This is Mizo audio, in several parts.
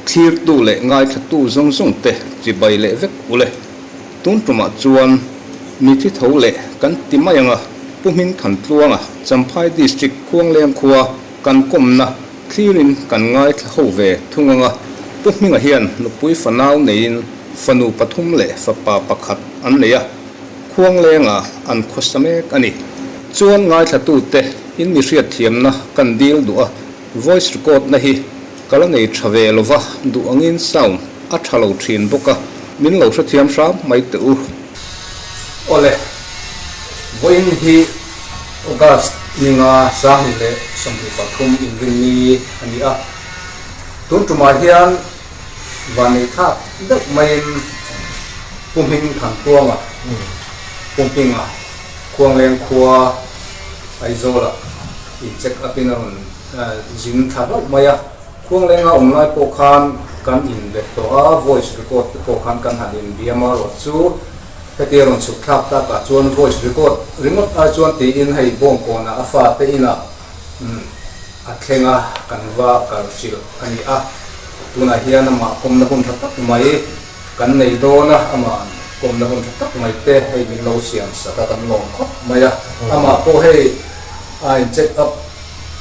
Thlirtu leh ngaithlatu zawng zawng te chibai leh vek ule. Tun tumah chuan mithi tho leh kan ti mai anga Pu Hmingthantluanga Champhai District Khuangleng khua kan kawmna thlirin kan ngaithla ho ve thung anga Pu Hminga hian nupui fanau neiin fanu pathum leh fapa pakhat an nei a, Khuanglenga an khawsa mek a ni. Chuan ngaithlatute in mi hriatthiamna kan dil duh a, voice record na hi ka la nei tha ve lova, duh angin sound a tha lo thin bawk a, min lo hrethiam hram mai teh u. Awle, vawiin hi August ninga 2023 inrinni a ni a, tun tumah hian Vanneih thlak deuh maiin Pu Hming Thankuanga, Pu Hminga, Khuangleng khua Aizawlah in check up in a rawn zin thla hlauh mai a. Khuanglenga awm lai pawh khan kan inbet tawh a, voice record te pawh khan kan han inbiam a, rawh chu hetia rawn chhuk thlak takah chuan voice record ringawt ai chuan tiin hei Bawngkawnah a fate inah A thleng a, kan va kal hrilh a ni a. Tunah hian amah kawmna hun tha tak mai kan nei dawn a, amah kawmna hun tha tak mai te hei min lo siam sak a, kan lawm khawp mai a. Amah pawh hei a in check up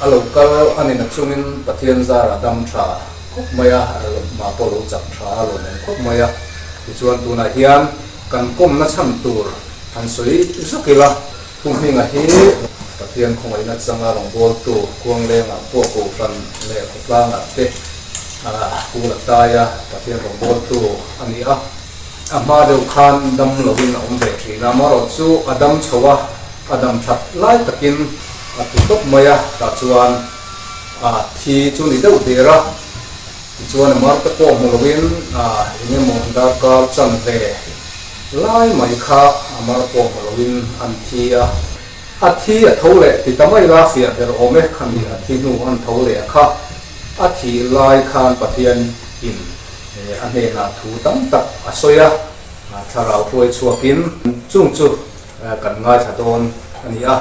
a lo kal a ni na chungin Pathian zar a dam tha khawp mai a, mah pawh lo chak tha a lawmawm khawp mai a. Tichuan tunah hian kan kawmna chhan tur han sawi zuk ila. Pu Hminga hi Pathian khawngaihna changa rawngbawltu Kuanglengah pawh Kohhran leh khawtlangah te Pu Lataia Pathian rawngbawltu a ni a. A hma deuh khan dam loin a awm ve thin a, amaherawh chu a dam chho a, a dam that lai takin a tu tawp mai a, tah chuan a thi chu ni deuh der a, tichuan a mar te pawh hmu loin eng emaw darkar chan ve Lai mai kha a mar pawh hmu loin an thi a. A thi a tho leh ti ta mai la fiah ber awm e, khami a thi hnu an tho leh a kha. A thih lai khan Pathian in a hnenah thu tam tak a sawi a, thlarau hruai chhuakin chung chu kan ngaithla dawn a ni a.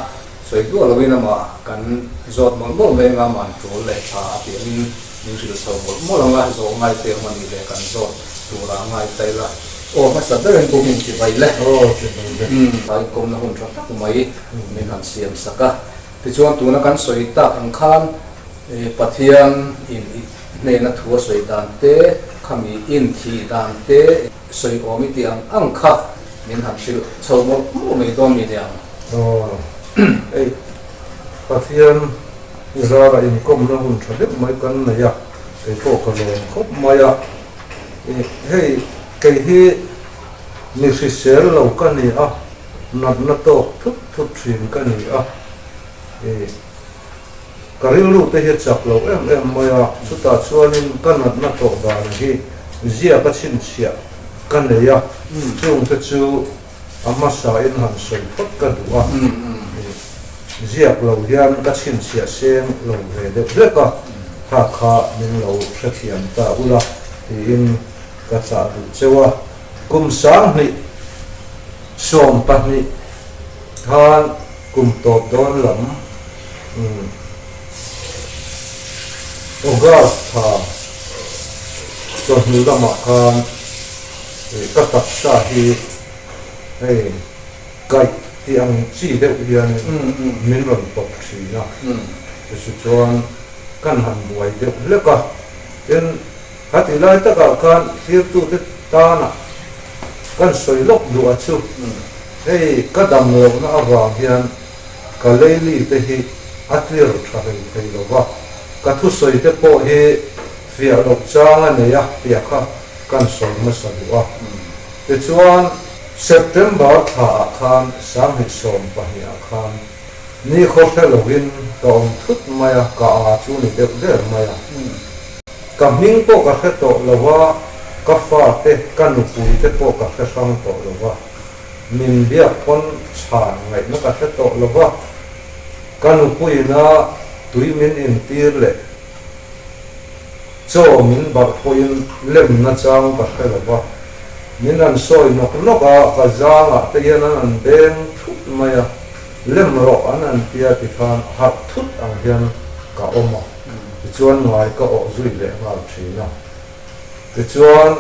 Sawi duah loin amah kan zawt mawlh mawlh mai anga man tul leh tha a tih angin min hrilh chho mawlh mawlh anga zawh ngai te awm a nih leh kan zawt turah a ngai ta ila. Aw hmasa berin pu hming chi vai le. Aw chi vai le. Umm vai kawmna hun tha tak mai min han siam sak a. Tichuan tuna kan sawi tak ang khan Pathian in i hnena thu a sawi dan te, khami in thih dan te sawi awm i tih ang ang kha min han hrilh chho mawlh mawlh mai dawn mi niang. Aw hei Pathian zara inkawmna hun tha deuh mai kan nei a, kei pawh ka lawm khawp mai a. Hei kei hi mi hrisel lo ka ni a, natna tawk thut thut thin ka ni a, ka rilru te hi a chak lo em em mai a, chutah chuanin ka natna tawh dan hi ziak a chhinchhiah ka nei a, chungte chu a hmasain han sawi phawt ka duh a, ziak lo hian ka chhinchhiah seng lo ve deuh hlek a, kha kha min lo hrethiam ta ula tiin ka chah duh cheu a. Kum 2012 khan kum tawp dawn lam August thla chawhnu lamah khan Ka taksa hi hei kaih tih ang chi deuh hianin min rawn pawp thin a, chuchu chuan kan han buai deuh hlek a, tin kha tih lai takah khan thirtute tana kan sawi lawk duh a chu hei ka dam lohna avang hian ka leili te hi a tlir tha hlei thei lo va, ka thusawi te pawh hi fiah loh chang a nei a tih a kha kan sawi hmasa duh a. Tichuan, September thlaah khan 2012 ah khan ni khaw hre loin ka awm thut mai a, ka a chu ni deuh der mai a. Ka hming pawh ka hre tawh lo a, ka fate, ka nupui te pawh ka hre hrang tawh lo va, min biak pawn chhan ngaihna ka hre tawh lo va, ka nupuina tui min intir leh Chaw min barh pawhin lemna chang ka hre lo va, min han sawi nawk nawk a, ka zangah te hian an han beng thut mai a. Lem rawh an an tia tikhan harh thut ang hian ka awm a, tichuan ngai ka awh zui leh nghal thin a. Tichuan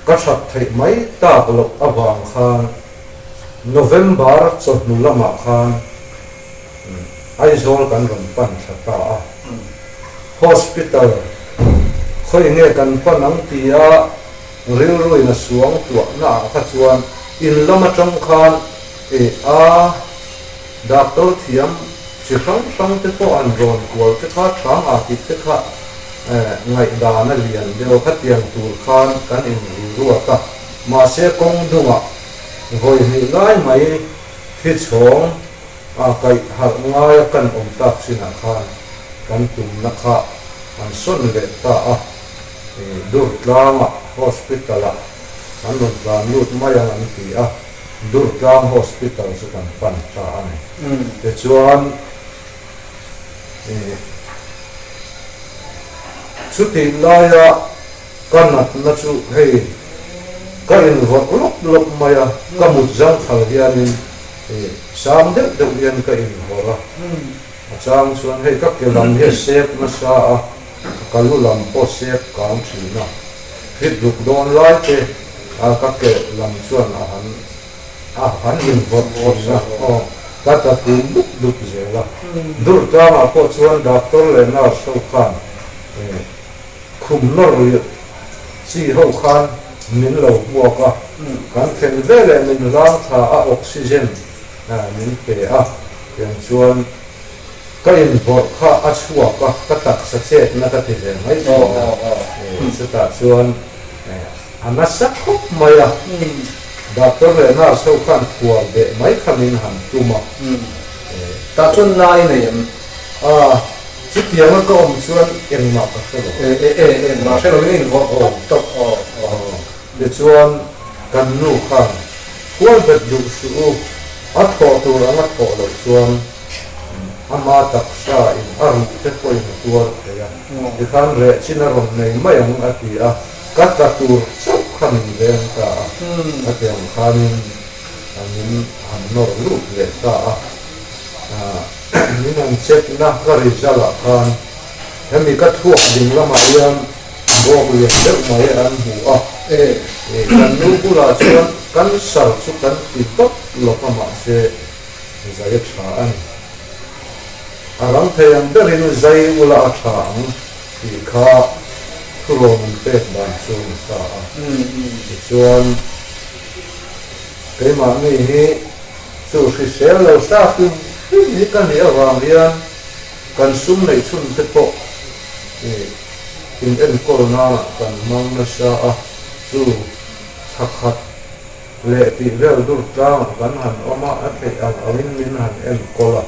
ka that theih mai tak loh avang khan November chawhnu lamah khan Aizawl kan rawn pan thla ta a. Hospital khawi nge kan pan ang tia rilruin a suang tuahna ah kha chuan in lam atang khan e a doctor thiam chi hrang hrang te pawh an rawn kual te kha thang ah tih te kha ngaihdan a lian deuh khatiang tur khan kan inruat a, mahse kawng dungah vawi hnih lai mai thi chhawng a kaih harh ngaia kan awm tak chinah khan kan tumna kha an sawn leh ta a, Durtlangah hospital-ah an rawn tlan lut mai ang an ti a, Durtlang hospital chu kan pan ta a ni. Tichuan chutih laia ka natna chu hei ka invawrh lawp lawp mai a, ka mut zangkhal hianin sang deuh deuh hian ka invawrh a, a chang chuan hei ka ke lam hi a sep nasa a, ka lu lam pawh sep kang thin a, hrit ruk dawn lai te ka ke lam chuan a han a han invawrh thin a, aw ka tla tum dup dup zel a, Durtlangah pawh chuan doctor leh nurse ho khan khum nawr leh chi ho khan min lo hmuak a, kan thlen veleh min hlang thla a oxygen min pe a, tiang chuan ka invawrh kha a chhuak a, ka taksa chetna ka ti ve mai thin a, chutah chuan a nasa khawp mai a, doctor leh nurse ho khan phuar beh mai kha min han tum a. Tah chuan nai nei em? A, chutianga ka awm chuan engmah ka hre lo. E, e, e, engmah hre loin a invawrh tawp tawp. Aw, aw. Tichuan, kan nu khan hual bet duh suh u, a thawh tur anga thawh loh chuan ama taksa in a ruh te pawhin a tuar thei a, tikhan reh chin a rawn nei mai ang a ti a, ka tla tur chauh kha min veng ta a, a ti ang khanin min han nawr lut leh ta a. Min han check na ka result ah khan hemi ka thuak ding lamah hian bawk lian deuh mai an hmu a, kan nu bulah chuan cancer chu kan ti tawp lawk a mahse zai a tha a ni. A rang thei ang berin zai ula a tha ang tih kha thurawn an pek dan chu a ni ta a. Tichuan keimahni hi Chu hrisel lo sa hrim hrim hi ka nih avang hian kan sum neih chhun te pawh in enkawl nanah kan hmang nasa a, chu thla khat leh tih vel dur tlangah kan han awm a, a theih ang angin min han enkawl a,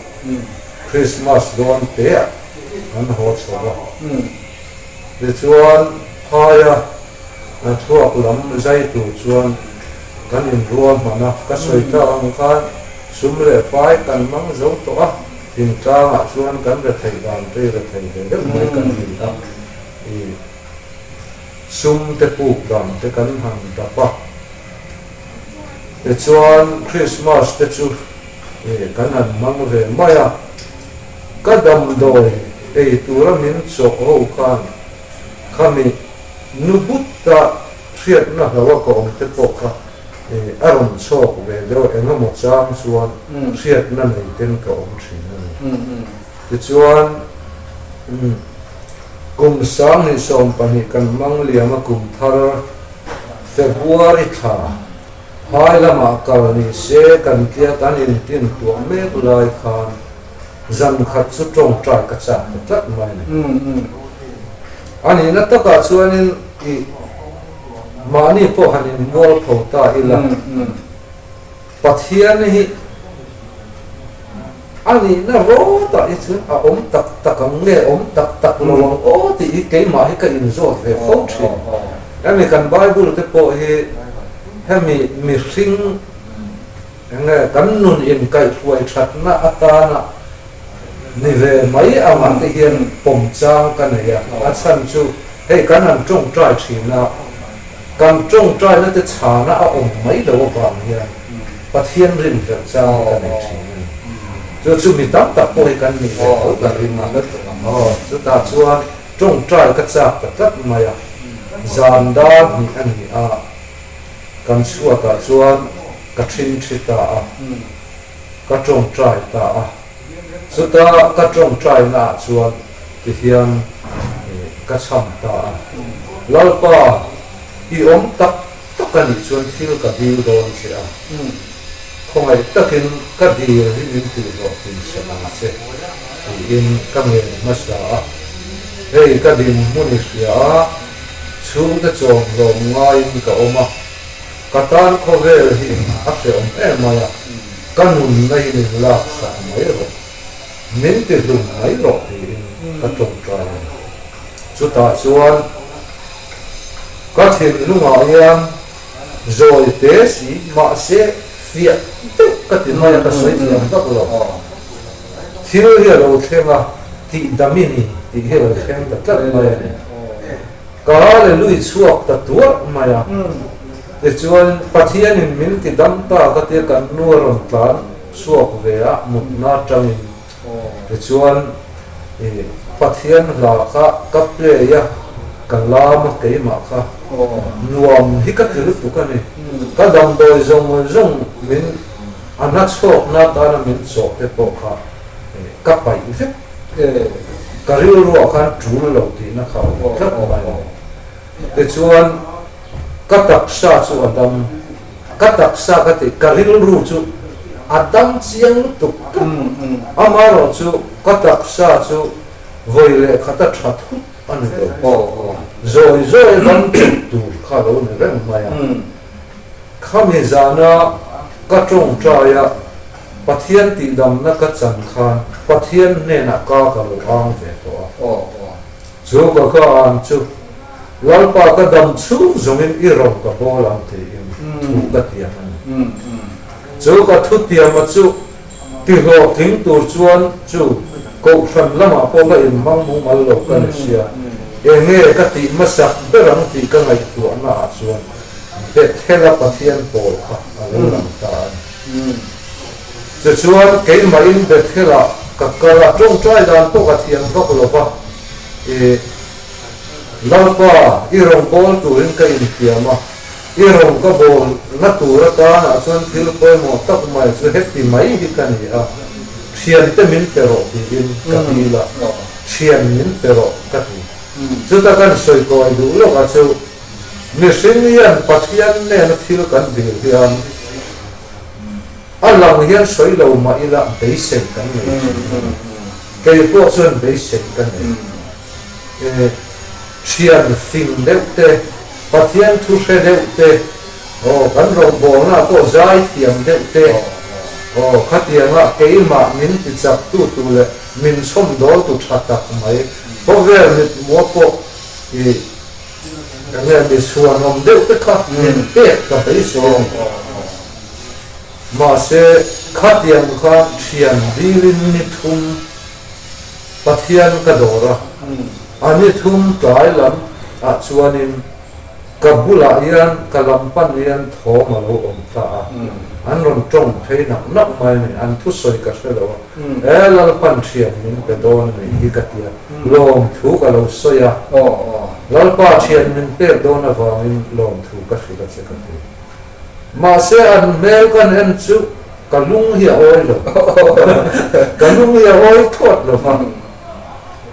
Krismas dawn teah kan haw chho a. Tichuan phaia Hnathawk lam zai tur chuan kan inruahman a, ka sawi tak ang khan sum leh pai kan hmang zo tawh a, thingtlangah chuan kan rethei dan te rethei ve deuh mai kan ni a, i sum te puk dan te kan han dap a, tichuan Christmas te chu i kan han hmang ve mai a, ka damdawi ei tura min chawh ho khan Khami nu but-a hriatna hlo a ka awm te pawh kha a rawn chhawk ve deuh eng emaw chang chuan hriatna nei ten ka awm thin a ni. Tichuan kum 2020 kan hmang liam a kum thar February thla phai lamah kal ni se kan tia kan intin tuah mek lai khan Zan khat chu tawngtai ka chak ta tlat mai a ni. A nihna takah chuanin i mahni pawh han inmual tho ta ila, Pathian hi a nihna rawtah hi chuan a awm tak tak ang nge awm tak tak lo ang aw tih hi keimah hi ka inzawt ve fo thin. Hemi kan Bible te pawh hi hemi mihring Enge kan nun inkaihhruai thatna atana ni ve mai angah te hian pawm chang ka nei a, a chhan chu hei kan han tawngtai thin a, kan tawngtaina te chhana a awm mai lo avang hian Pathian rinhlelh chang ka nei thin a ni. Chu chu mi tam tak pawh hi kan nih ve tho ka ring a. Aw, chutah chuan tawngtai ka chak ta tlat mai a. Zan dar hnih a ni a, kan chhuatah chuan ka thin thi ta a, ka tawngtai ta a. Chuta ka tawngtaina ah chuan tihian ka chham ta a, Lalpa, i awm tak tak a nih chuan thil ka dil dawn che a, khawngaih takin ka dil hi min tihhlawhtlin sak ang che, tiin ka ngen hmasa a. Hei ka dinhmun i hria a, chhungte chawmhlawm ngaiin ka awm a, ka tan khawvel hi a hrehawm em mai a, ka nunna hi min lak sak mai rawh, min ti hlum mai rawh tiin ka tawngtai a ni. Chutah chuan ka thinlungah hian zawi te si mahse fiah deuh ka ti mai a, ka sawi thiam vak lo. Thil hi a lo thleng a, tih dam i ni tih hi a lo thleng ta tlat mai a ni. Ka Hallelui chhuak ta tuarh mai a. Tichuan, Pathianin min ti dam ta ka tia kan nu a rawn tlan chhuak ve a, mutna atangin. Tichuan, i Pathian hla kha ka play a, ka lam a keimah kha nuam hi ka ti lutuk a ni. Ka damdawi zawng zawng min a hna chhuakna atana min chawh te pawh kha ka paih vek. Ka rilruah khan tul lo tihna kha a awm tlat mai a ni. Tichuan, ka taksa chu a dam, ka taksa ka tih, ka rilru chu a dam chiang lutuk tlat. Amaherawh chu ka taksa chu vawi leh khata tha thut a ni lo. Zawi zawi a dam chawp tur kha a lo ni reng mai a. Khami zana ka tawngtai a, Pathian tihdamna ka chan khan Pathian hnenah ka ka lo ang ve tawh a. Chu ka ka an chu, Lalpa ka dam chhung zawngin i rawn ka bawl ang tiin thu ka tiam a ni. Chu ka thu tiama chu ti hlawhtling tur chuan chu kohhran lamah pawh ka inhmang mumal lo ka ni sia, enge ka tih hmasak ber ang tih ka ngaihtuahna ah chuan Bethel-a Pathian pawl kha a lo lang ta a ni. Tichuan, keimahin Bethel-ah ka kal a, tawngtai dan pawh ka thiam vak lo va, I Lalpa, i rawn bawl turin ka intiam a, i rawn ka bawl na tur atanah chuan thil pawimawh tak mai chu heti mai hi ka ni a, thiante min pe rawh tiin ka dil a, thian min pe rawh ka ti. Chuta kan sawi kawi duh lawk a chu, mihring hian Pathian nena thil kan dil hian, A lang hian sawi lo mah ila beisei kan nei thin a ni. Kei pawh chuan beisei ka nei. E, thian fing deuh te, Pathian thu hre deuh te, aw, kan rawngbawlna pawh zai thiam deuh te, aw, khatianga keimah min ti chak tu tu leh min chhawm dawl tu tha tak mai, khawvel mithmua pawh i Enge mi chhuanawm deuh te kha min pek ka beisei a ni. Mahse, khatiang kha thian dilin ni thum Pathian ka dawr a, a ni thum tlai lam ah chuanin ka bulah hian ka lam pan hian thawm a lo awm ta a, an rawn tawng phei nak nak mai a ni, an thusawi ka hre lo a, e Lalpan thian min pe dawn a nih hi ka ti a. Lawmthu ka lo sawi a, Lalpa thian min pek dawn avangin lawmthu ka hrilh a che ka ti. Mahse an hmel kan en chu ka lung hi a awi lo, ka lung hi a awi thawt lo va.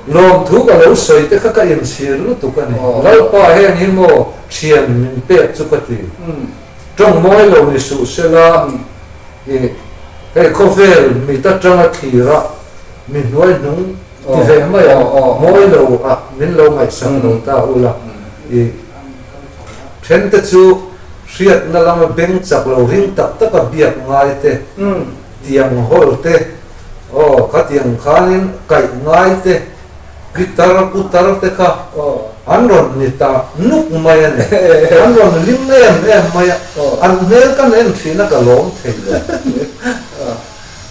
Lawmthu ka lo sawi te kha ka inchhir lutuk a ni. Lalpa heng hi maw thian min pek chu ka ti. Tawng mawi lo ni suh sela i hei khawvel mit atanga thlir a mi hnuai hnung Ti ve mai a, mawi lo a min lo ngaihsak lo ta ula i then te chu hriatna lama beng chak lo ring tak tak a biak ngai te, tiang hawl te, aw khatiang khanin kaih ngai te, pitar putar te kha an rawn ni ta nuk mai a ni. An rawn hlim em em mai a, an hmel kan en thin a ka lawm thei lo.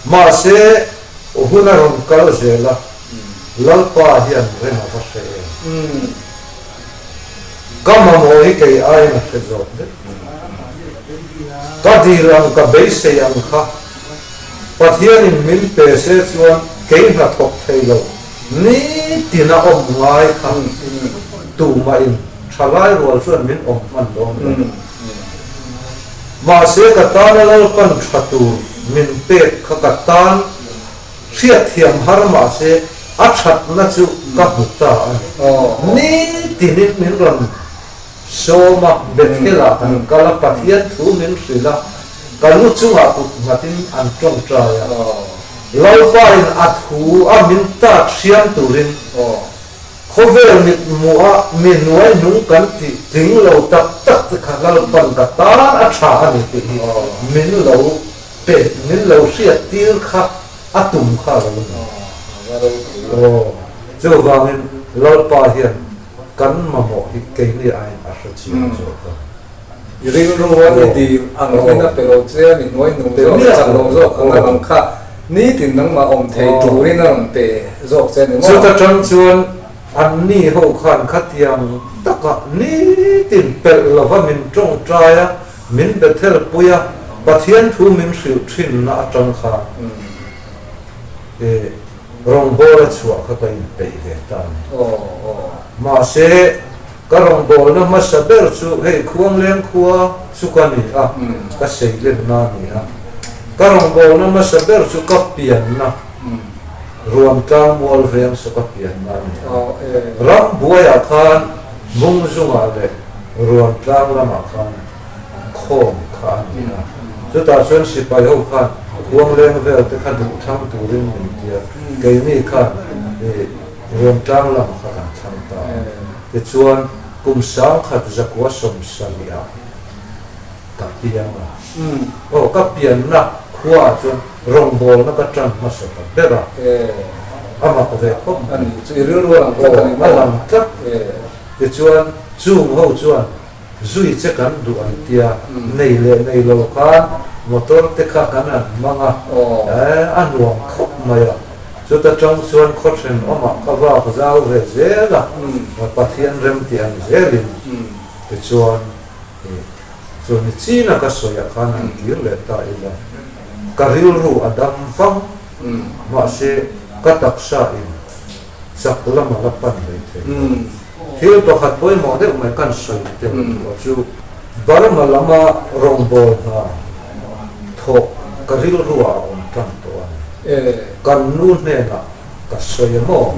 Mahse, Hun a rawn kal zel a, Lalpa hian reng a va hre em? Ka mamawh hi kei aiin a hre zawk vek mai. Ka dil ang, ka beisei ang kha Pathianin min pe se chuan kei hnathawk thei lo nitin a awm ngai kha tumahin thalai rual chuan min awm hman dawn lo. Mahse ka tana Lalpan tha tur min pek kha ka tan hriatthiam har mahse a thatna chu ka hmu ta a ni. Nitinin min rawn sawm a, Bethel-ah kan kal a, Pathian thu min hrilh a, ka lu chungah kut nghatin an tawngtai a. Lalpain a thu a min tat hriam turin khawvel mithmuh a mi hnuai nung kan tih tling lo tak tak te kha Lalpan ka tan a tha a ni tih hi min lo pe, min lo hriat tir kha a tum kha a lo ni. Aw, chuvangin Lalpa hian kan mamawh hi keini aiin a hre chiang zawk a. I rilru a i dil ang in a pe lo che a, mi hnuai nung zawk, chak lo zawk ang a lang kha nitin nangmah awm thei turin a rawn pe zawk che a ni maw? Chuta tang chuan anni ho khan khatiang taka nitin pelh lova min tawngtai a, min Bethel pui a, Pathian thu min hrilh thinna atang khan rawngbawla chhuah kha ka inpeih ve ta a ni. Mahse, ka rawngbawlna hmasa ber chu hei Khuangleng khua chu ka ni a, ka seilenna a ni a. Ka rawngbawlna hmasa ber chu ka pianna, Ruamtlang Mual veng saw ka pianna a ni a. Rambuaiah khan Mungzungah leh Ruamtlang lamah khan khawm kha a ni a. Chutah chuan sipai ho khan Khuangleng vel te kha duh thlang turin min ti a, keini khan Ruamtlang lam kha kan thlang ta a. Tichuan kum 1970 ah ka piang a. Aw, ka pianna khuaah chuan rawngbawlna ka tan hmasa ta ber a. A mak ve khawp mai. Aw, a lang tlat. Tichuan chung ho chuan Zui che kan duh an tia, nei leh nei lo khan motor te kha kan han hmang a, a nuam khawp mai a. Chuta tang chuan khaw thenawmah ka vak zau ve zel a, Pathian rem tih ang zelin tichuan chu ni china ka sawiah khan han kir leh ta ila, ka rilru a dam vang, mahse ka taksa in chak lama la pan mai thei lo. Thil pakhat pawimawh deuh mai kan sawi tel duh chu Burma lama rawngbâwl hna thawh ka rilruah a awm tan tawh a ni. Kan nu hnenah ka sawi a maw?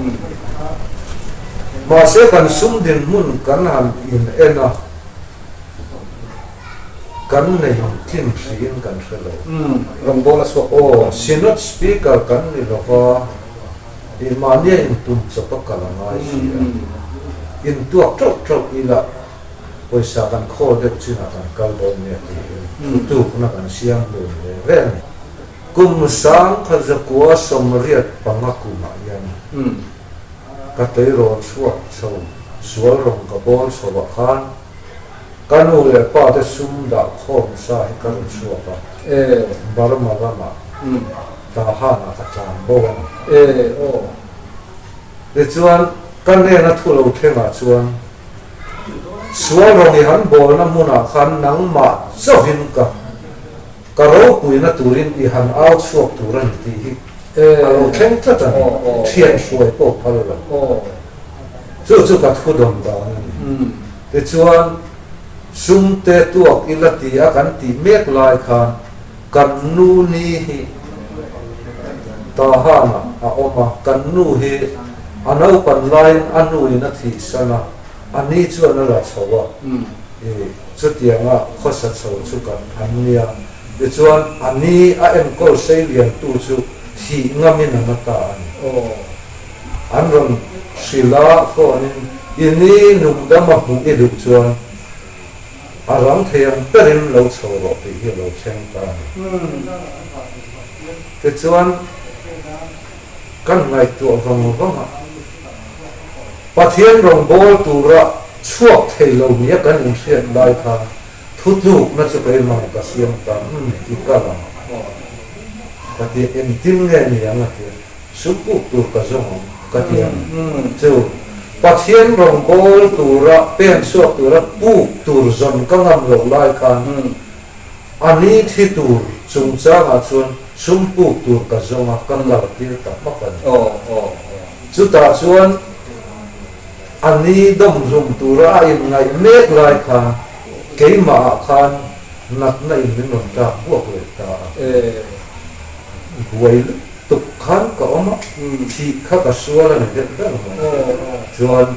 Mahse kan sum dinhmun kan han in en a, kan nei tlin hriin kan hre lo. Aw, Synod Speaker kan ni lova. I mahnia intum chawp a kal a ngai si a, intuak teuh teuh ila pawisa kan khawl deuh chinah kan kal dawn nia tiin thutukna kan siam dun ve ve a ni. Kum 1985 kumah hian ka tleirawl chhuak chho sual rawng ka bawl chho ah khan ka nu leh pa te sum dah khawm sa hi ka rawn chhuak a, Burma ramah. Tahan-ah ka tlan bo a ni. E aw. Tichuan, ka nena thu lo thlengah chuan, Sual rawng i han bawlna hmunah khan nangmah chauhin ka ka ropuina turin i han au chhuak tur a ni tih hi a lo thleng tlat a ni. Thian hruai pawh phal lo. Chu chu ka thu dawn dan a ni. Tichuan, sum te tuak ila ti a kan tih mek lai khan, Kan nu ni hi Tahan-ah a awm a, kan nu hi a naupan laiin a nuin a thihsan a, a ni chuan a la chho a, i chutianga khawsa chho chu kan an nia. Tichuan a ni a enkawl seiliantu chu thih ngamin a na ta a ni. An rawn hrilh a, phone-in i ni nungdama hmuh i duh chuan, A rang thei ang berin lo chho rawh tih hi a lo thleng ta a ni. Tichuan, kan ngaihtuah vang vang a, Pathian rawngbâwl tura chhuak thei lo nia kan inhriat lai khan thutlukna chu keimah ka siam ta, Umm, i kal ang. Ka ti, engtin nge ni ang a ti a. Sum puk tur ka zawng ang ka ti a ni. Chu Pathian rawngbâwl tura pen chhuak tura puk tur zawn ka ngam loh lai khan a ni thi tur chungchangah chuan Sum puk tur ka zawng a, ka kal tir ta hmak a ni. Chutah chuan a ni dawmhlum tura a inngaih mek lai khan keimahah khan natna in min rawn tlak buak leh ta a. Buai lutuk khan ka awm a, thih kha ka sual a ni deuh ber mai. Chuan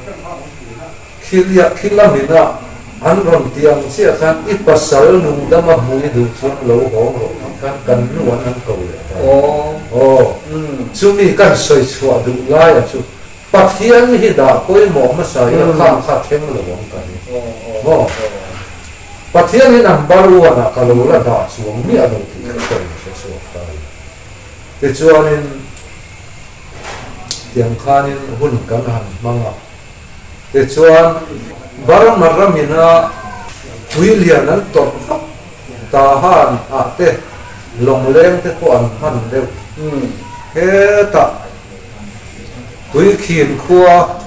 Khilia khilamina an rawn ti ang chiah khan i pasal nungdama hmui duh chuan lo hawng rawh tih khan kan nu an an ko leh ta. Aw, chumi kan sawi chhuah duh laia chu Pathian hi dah pawimawh hmasa ila khang kha thleng lo ang ka ni. Maw? Pathian hi number one ah ka lo la dah chuang miah lo tih kha ka inhre chhuak ta a ni. Tichuanin tiang khanin hun kan han hmang a. Tichuan, Burma ramina tui lian an tawrh vak Tahan ah te lawngleng te pawh an hman deuh. Hetah Tuikhin khua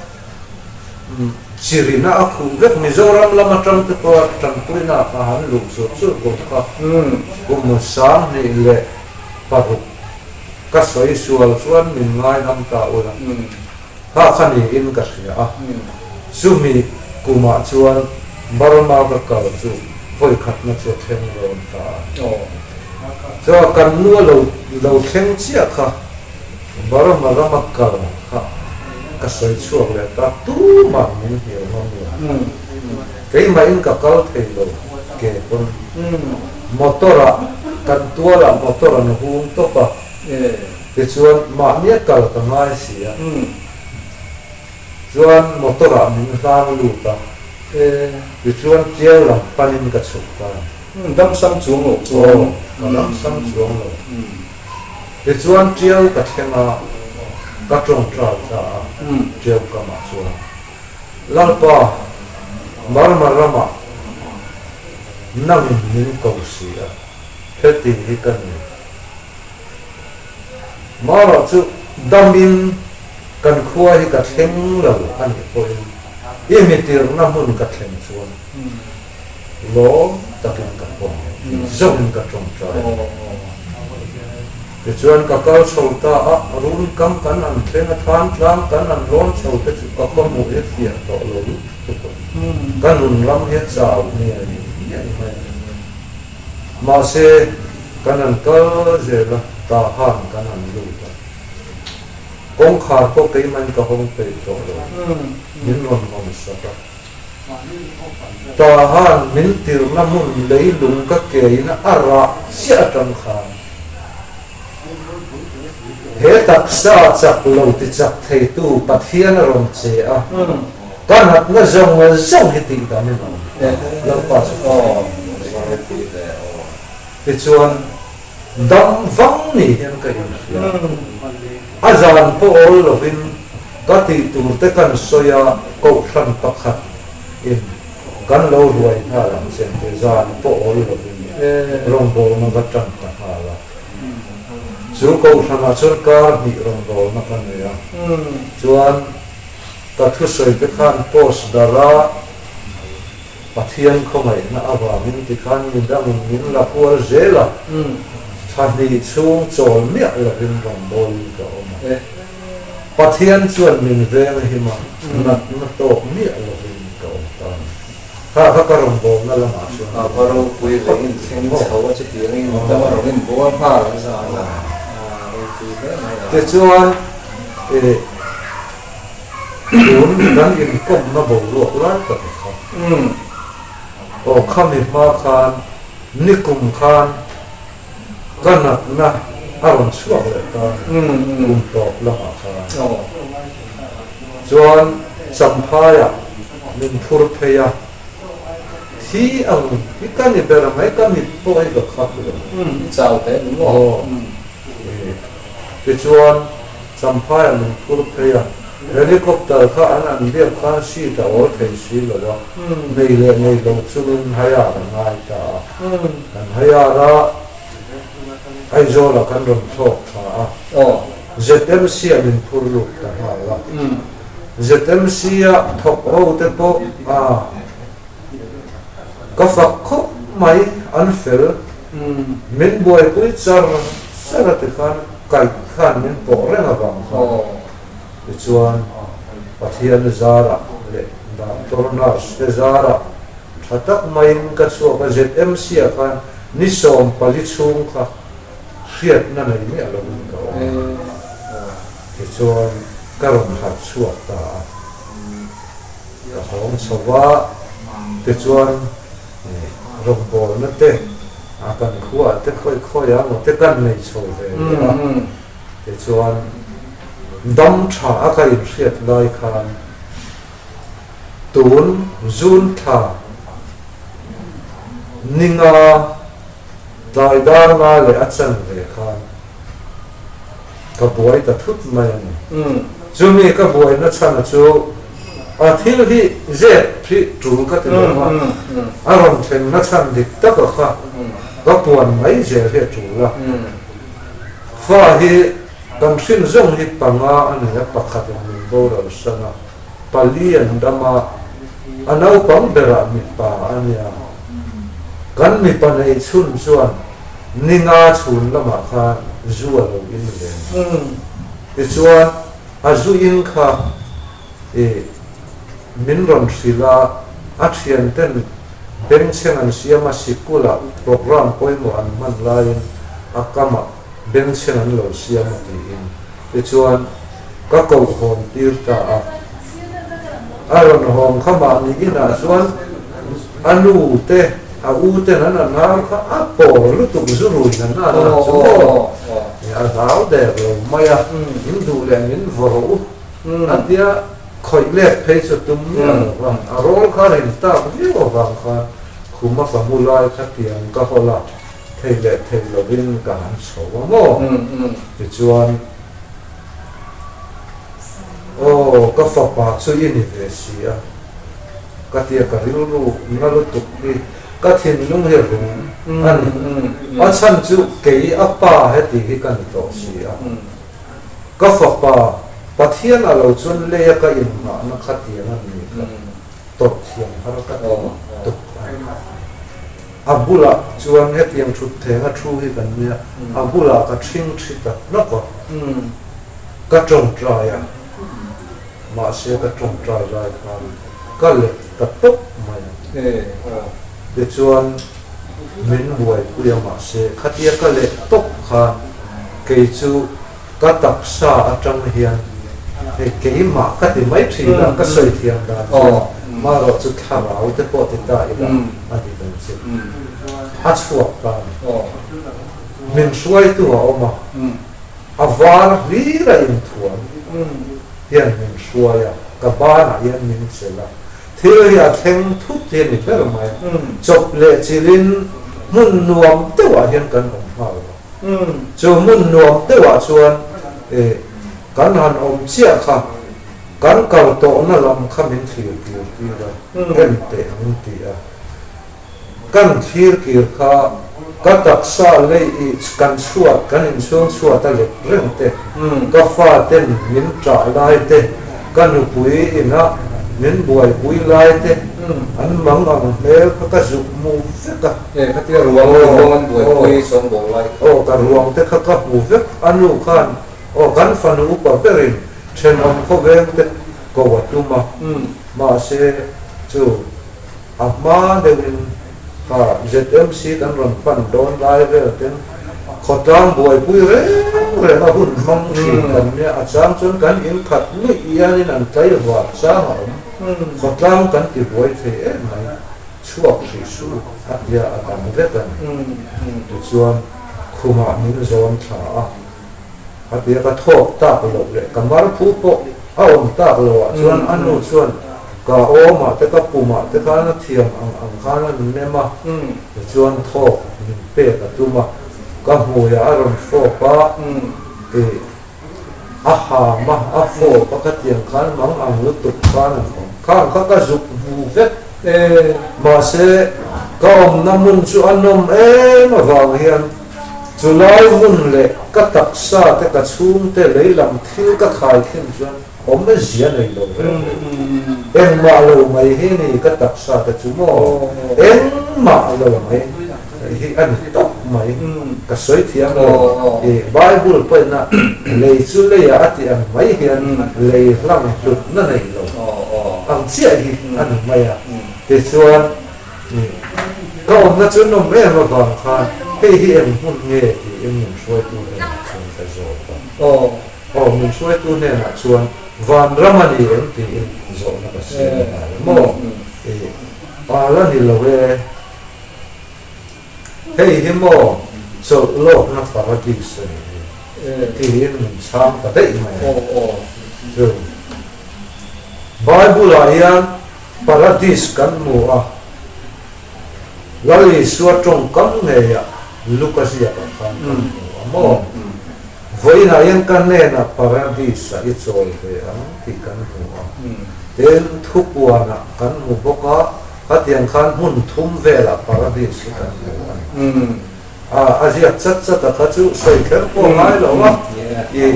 chirina a khuh vek Mizoram lam atang te pawh tanpuina ah kha han luh zur zur kum kha kum 2006 ka sawi sual chuan min ngaidam ta ula. Kha kha niin ka hria a, chumi kumah chuan Burma ka kal chu vawi khatna chu a thleng dawn ta a. Chuan kan nu a lo lo thleng chiah kha Burma rama kal kha ka sawi chhuak leh ta, tumah min hnial ngam lo. Keimahin ka kal thei lo ke pawn motor ah kan tualah motor an hung tawp a. Tichuan, mahnia kal ka ngai si a. Chuan motor ah min hlang lut a. Tichuan Tiau lam panin ka chhuk ta. Dam sam chuang lo chuan. Aw, ka dam sam chuang lo. Tichuan Tiau ka thleng a, ka tawngtai ta a, Tiau kamah chuan. Lalpa, Burma ramah nangin min ko si a, heti hi ka ni. Marawh chu damin kan khua hi ka thleng lo a nih pawhin i mitirna hmun ka thlen chuan lawm takin ka pawm tih zawngin ka tawngtai a ni. Tichuan ka kal chho ta a, run kam kan han thleng a, than tlang kan han rawn chho te chu ka khawhmuh hi fiah tawh lo lutuk a, ka nun ram hi a chau nge ni miah mai a ni. Mahse, kan han kal zel a, tah han kan han lut a. Kawngkhar pawh keimahin ka hawng peih tawh lo, min rawn hawn sak a. Tah han min tirhna hmun leilung ka keina a rah chiah atang khan he taksa chak lo ti chak theitu Pathian a rawn che a. Ka natna zawng zawng hi tih dan in awm ta, Lalpa chu ka hria. Tichuan, dam vang ni hian ka inhria. A zan pawh awl lovin ka tih tur te kan sawi a, kohhran pakhat in kan lo ruai nghal ang che ang tih zan pawh awl lovin rawngbawlna va tan ta nghal a. Chu kohhranah chuan kar hnih rawngbawlna ka nei a, chuan, Ka thusawi te khan post darh a, Pathian khawngaihna avangin tikhan midangin min la kual zel a, thla hnih chhung chawl miah lovin rawngbawlin ka awm a. Pathian chuan min veng him a, natna tawk miah lovin ka awm ta a ni. Kha kha ka rawngbawlna lamah chuan A va ropui ve in thleng chho a chutiangin midang a rawn inbual nghal a zan a, a ropui hle mai a. Tichuan, eh. Tun kan inkawmna boruak lai tak a kha. Aw khami hma khan nikum khan ka natna a rawn chhuak leh ta kum tawp lamah khan. Chuan Champhaiah min phur phei a, thi ang hi ka ni ber mai, ka mit pawh hi ka khap lo. I chau teh ni maw? Tichuan, Champhai an in phur phei a, helicopter kha an an biak khan seat a awl thei si lo a, nei leh nei lo chungin haiar a ngai ta a. Kan haiar a, Aizawlah kan rawn thlawk tha a, ZMC an in phur lut ta nghal a. ZMC a thawk ho te pawh a ka fak khawp mai, an fel, min buaipui char. char a tikhan kaih khan min pawh reng avang khan tichuan Pathian zarah leh doctor nurse te zarah tha tak maiin ka chhuak a ZMC ah khan ni 14 chhung kha hriatna nei miah lovin ka awm a tichuan ka rawn harh chhuak ta a ka hawng chho va tichuan rawngbawlna te a kan khuaah te khawi khawi a maw te kan nei chho ve leh a tichuan dam tha a ka inhriat lai khan tun zun thla ninga tlai dar nga leh a chan ve khan ka buai ta thut mai a ni. Chumi ka buaina chhana chu a thil hi zep hi tul ka ti lo a, a rawn thlengna chhan dik taka kha ka puan mai zel hi a tul a. Fa hi kan hrin zawng hi panga a nei a, pakhatin min boral san a, pali an dam a, a naupang berah mipa a nia. Kan mipa nei chhun chuan ninga chhun lamah khan zu a lo in ve a. Tichuan, a zu in kha i min rawn hrilh a, a thianten bengchheng an siam a, sikulah programme pawimawh an hman laiin a kamah bengchheng an lo siam a tiin. Tichuan, ka koh hawn tir ta a. A rawn hawng kha mahni inah chuan a nu te, a u ten an anhar kha a pawr lutuk zu rui na na na chu maw a hlau der lo mai a, min duh leh min vaw rawh u a tia khawih let phei chu tum miah lo va, a rawl kha rin tak viau avang khan khum a ka mu lai kha tiang ka hawl a, thei leh thei lovin ka han chho a maw tichuan. Aw, ka fapa chu i ni ve si a, ka tia ka rilru na lutuk hi ka thinlung hi rum a ni. A chhan chu kei a pa heti hi ka ni tawh si a. Ka fapa, Pathian a lo chuan leia ka inngahna khatiang a ni kha tawrh thiam har ka ti tuk a ni. A bulah chuan hetiang thut theng a thu hi kan nia, a bulah ka ṭhing ṭhi tak hlawk a, ka ṭawngṭai a, mahse ka ṭawngṭai lai khan ka let ta tawp mai a. Tichuan min buaipui a, mahse khatia ka let tawp khan kei chu ka taksa aṭang hian hei keimah ka ti mai ṭhin a, ka sawi thiam dan chuan marawh chu thlarau te pawh ti ta ila a dik ang che. A chhuak ta a ni. Min hruaitu a awm a, a var hlir a inthuam hian min hruai a, ka banah hian min chelh a, thil hi a thleng thut hi a ni ber mai a, chawp leh chilhin hmun nuam deuhah hian kan awm nghal a. Chu hmun nuam deuhah chuan kan han awm chiah kha kan kal tawhna lam kha min thlir kir tir a, en teh ang ti a. Kan thlir kir kha ka taksa lei i kan chhuat kan inchhung chhuat a let reng te, ka faten min ṭah lai te, ka nupui ina min buaipui lai te an mang ang hmel kha ka zuk hmu vek a. E, khatia ruang ruang an buaipui sawngbawl lai kha. Aw, ka ruang te kha ka hmu vek a nu khan aw kan fanu upa berin thenawm khawveng te ko a tum a, mahse chu a hma deuhin kha ZMC kan rawn pan dawn lai vel ten khawtlang buaipui reng reng a hun hmang thin kan nia, a chang chuan kan inkhat nuih hianin an tlaivar chang a awm, khawtlang kan ti buai thei em mai, chhuak hrih suh a tia a dang vek a ni. Tichuan khumah min zawn thla a, a tia ka thawk tak loh leh ka mar phu pawh a awm tak loh ah chuan a nu chuan ka awmah te ka pumah te khan a thiam ang ang khan a nem a, tichuan thawk min pek a tum a, ka hmuiah a rawn fawp a, ih a ham a, a fawp a khatiang khan mang ang lutuk khan an awm khang kha ka zuk hmu vek mahse ka awmna hmun chu a nawm em avang hian Chu lai hmun leh ka taksa te ka chhungte lei lam thil ka khai khin chuan awm zia nei lo reng reng. Engmah lo mai hi ni ka taksa te chu maw? Engmah lo mai hi a ni tawp mai. mai, ka sawi thiam lo. I Bible pawhina lei chu leiah a tih ang mai hian lei hlang hlutna nei lo ang chiah hi a ni mai a. Tichuan, ka awmna chu nawm em avang khan hei hi eng hmun nge tiin min hruaitu hnenah chuan ka zawt a. Aw, min hruaitu hnenah chuan Vanram a ni em tiin zawhna ka siam a ngai maw? Ih, pa la ni lo e. Hei hi maw chawlh lawkna paradis a ni hi tiin min chhang ta daih mai a. Chu Bible-ah hian paradis kan hmu a, Lal Isua tawngkam ngeiah Luka ziakah khan kan hmu a maw? Vawiinah hian ka hnenah Paradis-ah i chawl ve ang tih kan hmu a. Tin, thupuanah kan hmu bawk a, khatiang khan hmun thum velah Paradis hi kan hmu a ni. A, a ziak chat chat a kha chu sawi kher pawh a ngai lo a, i,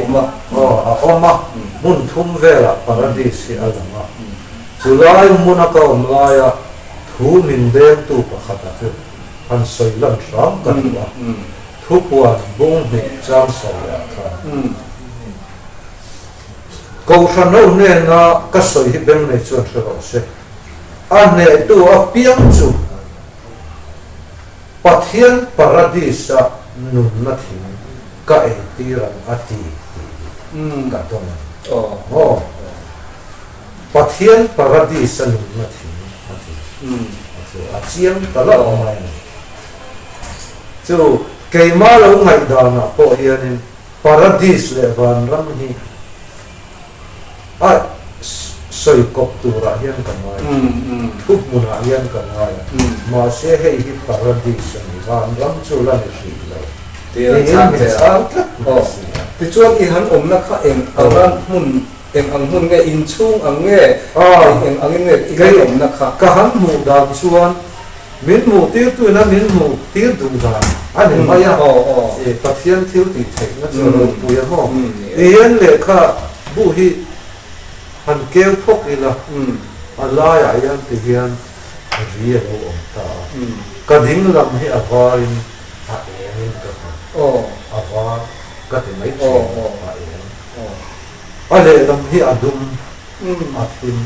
aw, a awm a, hmun thum velah Paradis hi a lang a. Chulai hmuna ka awm laia thu min dengtu pakhata chu han sawi lan hram ka duh a. Thupuan bung hnih chang sawi ah khan Kohhran ho hnena ka sawi hi beng nei chuan hre rawh se. A hnehtu apiang chu Pathian Paradis-a nunna thing ka eitir ang a ti tih hi ka dawng a ni. Aw, Pathian Paradis-a nunna thing a ti. A chiang ta lo mai a ni. Chu keimah lo ngaihdanah pawh hianin Paradis leh Vanram hi a sawi kawp turah hian ka ngai thin, thuhmunah hian ka ngai a, mahse hei hi Paradis a ni, Vanram chu la ni hrih lo tiin min chhang tlat mai si a. Tichuan i han awmna kha eng anga hmun, eng ang hmun nge, inchhung ang nge, eng angin nge i han awmna kha? Ka han hmuh dan chuan Min hmuh tirtu ina min hmuh tir duh dan a ni mai a, i Pathian thil tih theihna chu a ropui a maw? Tihian lehkha bu hi han keu phawk ila, a laiah hian tihian ri a lo awm ta a, ka ding lam hi a varin a engin ka hmu, a var ka ti mai thin, a eng, a lehlam hi a dum, a thim,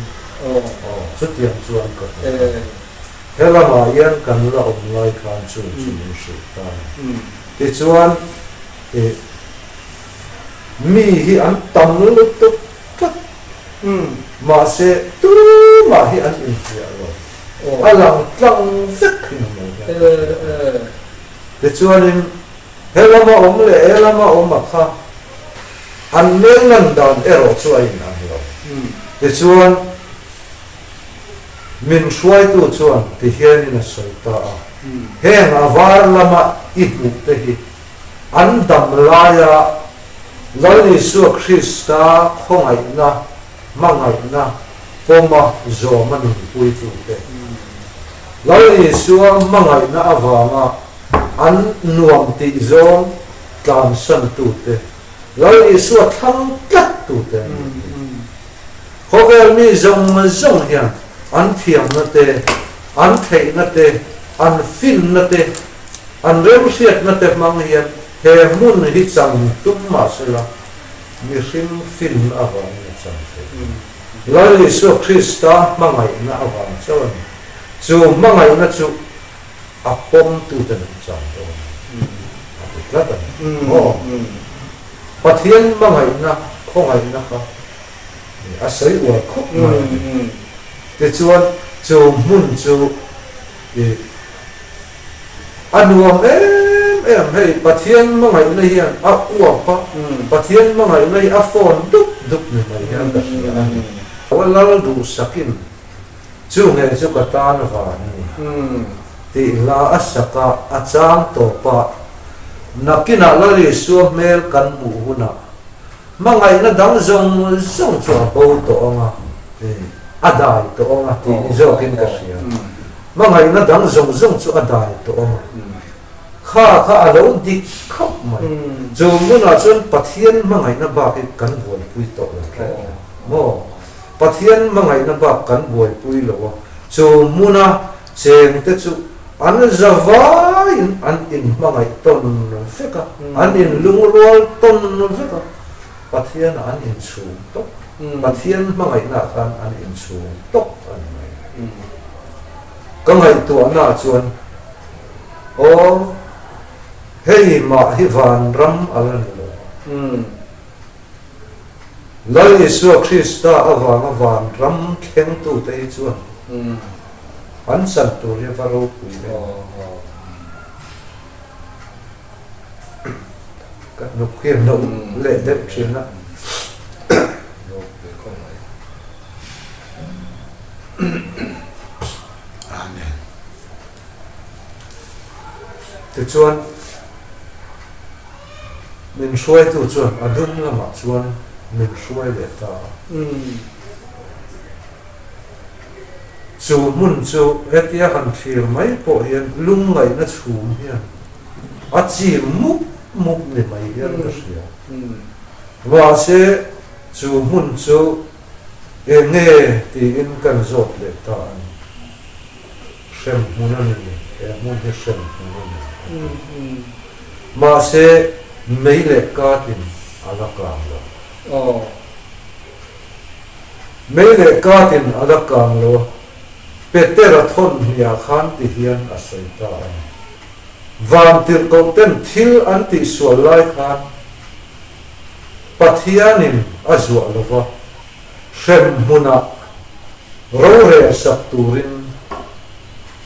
chutiang chuan ka hmu. He lamah hian kan la awm lai khan chung chu min hrilh ta a ni. Tichuan, ih, mi hi an tam lutuk tlat, mahse tumah hi an inhliah lo, a lang tlang vek hi ni mai hian ka hria. Tichuanin, he lama awm leh he lama awm a kha an mel lan dan erawh chu a inang lo. Tichuan, Min hruaitu chuan ti hianin a sawi ta a, Heng a var lama i hmuh te hi an dam laia Lal Isua Krista khawngaihna, hmangaihna pawma zawma nunpuitute. Lal Isua hmangaihna avanga an nuam tih zawng tlansantute, Lal Isua thlang tlattute an ni hi. Khawvel mi zawng zawng hian an thiamna te, an theihna te, an finna te, an remhriatna te hmang hian he hmun hi chang tum mah sela, mihring finna avangin a chang thei. Lal Isua Krista hmangaihna avang chauh a ni. Chu hmangaihna chu a pawmtuten an chang dawn a ni, a ti tlat a ni. Aw, Pathian hmangaihna, khawngaihna kha a sawi uar khawp mai a ni. Tichuan chu hmun chu i a nuam em em hei Pathian hmangaihna hian a uap a, Pathian hmangaihna hi a fawn dup dup ni mai hian ka hria a ni. A lal duhsakin chu nge chu ka tan van a ni tih hla a sak a, a chang tawp a, nakinah Lal Isua hmel kan hmuh hunah Hmangaihna dang zawng zawng chu a bo tawh ang a, a dai tawh ang a tih ni zawkin ka hria. Hmangaihna dang zawng zawng chu a dai tawh ang a. Kha kha a lo dik khawp mai. Chu hmunah chuan Pathian hmangaihna bak hi kan buaipui tawh lo tlat a maw? Pathian hmangaihna bak kan buaipui lo a, chu hmuna chengte chu. An zavaiin an inhmangaih tawn vek a, an inlungrual tawn vek a, Pathianah an inchhung tawp. Pathian hmangaihnaah khan an inchhung tawp a ni mai. Ka ngaihtuahnaah chuan, Aw, hei mah hi vanram a la ni lo. Lal Isua Krista avanga vanram thlengtute hi chuan an chan tur hi a va ropui em? Ka hnuk hi a no leh deuh thin a. Amen. Tichuan, min hruaitu chuan a dum lamah chuan min hruai leh ta a. Chu hmun chu hetia han thlir mai pawh hian lungngaihna chhum hian a chim mup mup ni mai hian ka hria. Mahse, chu hmun chu eng nge tiin kan zawt leh ta a ni. Hrem hmun a ni, he hmun hi hrem hmun a ni a ti. Mahse, mei leh katin a la kang lo. Mei leh katin a la kang lo a, Petera thawn hniah khan ti hian a sawi ta a ni. Vantirhkoh ten thil an tihsual lai khan Pathianin a zuah lo va, hrem hmunah rorel sak turin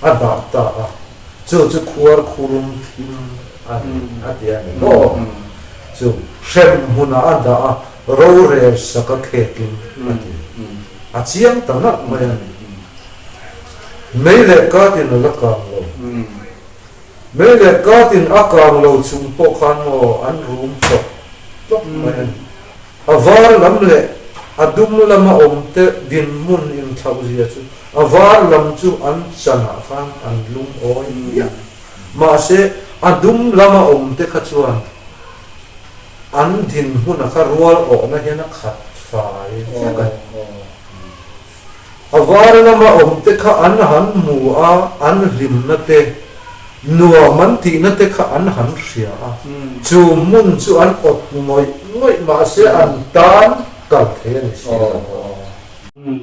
a dah ta a, chu chu khuar khurum thim a ni a ti a ni maw? Chu hrem hmunah a dah a, rorel sak a khekin a ti. A chiang ta nalh mai a ni. Mei leh katin a la kang lo. Mei leh katin a kang lo chung pawh khan maw an rum tlawk tlawk mai a ni. A var lam leh a dum lama awmte dinhmun inthlauhzia chu a var lam chu an chanah khan an lungawi hmiah. Mahse, a dum lama awmte kha chuan an dinhmuna kha rual awhna hian a khat fai vek a. A var lama awmte kha an han hmu a, an hlimna te, nuam an tihna te kha an han hria a, chu hmun chu an awt ngawih ngawih mahse an tan kal thei a ni si lo.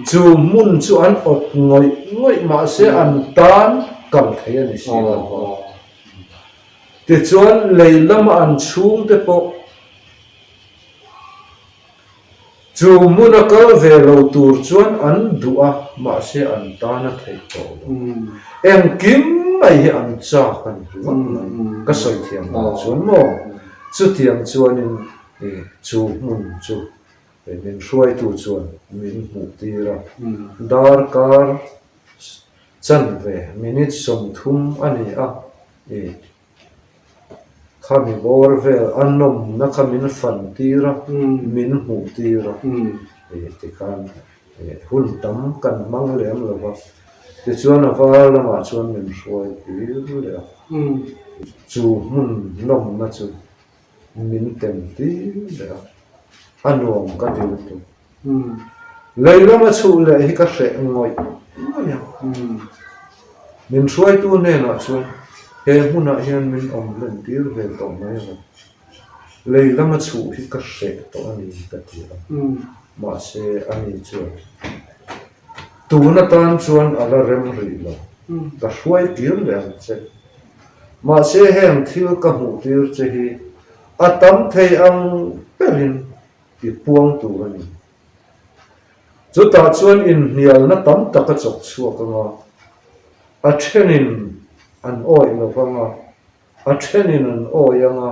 Chu hmun chu an awt ngawih ngawih mahse an tan kal thei a ni si lo. Tichuan lei lama an chhungte pawh Chu hmun a kal ve lo tur chuan an duh a, mahse an tan a theih tawh lo. Engkim mai hi an chak a ni ringawt mai, ka sawi thiam dan chuan maw? Chutiang chuanin chu hmun chu min hruaitu chuan min hmuh tir a, darkar chanve minute 30 a ni a, Khami bawr vel a nawmna kha min fan tir a, min hmuh tir a, tikhan hun tam kan hmang lem lo va, tichuan a var lamah chuan min hruai tir leh a, chu hmun nawmna chu min tem tir leh a, a nuam ka ti lutuk. Lei lama chhuh leh hi ka hreh ngawih ngawih a. Min hruaitu hnenah chuan he hmunah hian min awm hlen tir ve tawh mai lo. Lei lama chhuh hi ka hreh tawh a ni ka ti a. Mahse ani chuan tun atan chuan a la rem rih lo, ka hruai tir leh ang che. Mahse heng thil ka hmuh tir che hi a tam thei ang berin I puang tur a ni. Chutah chuan inhnialna tam tak a chawk chhuak ang a, a thenin an awih lo vang a, a thenin an awih ang a,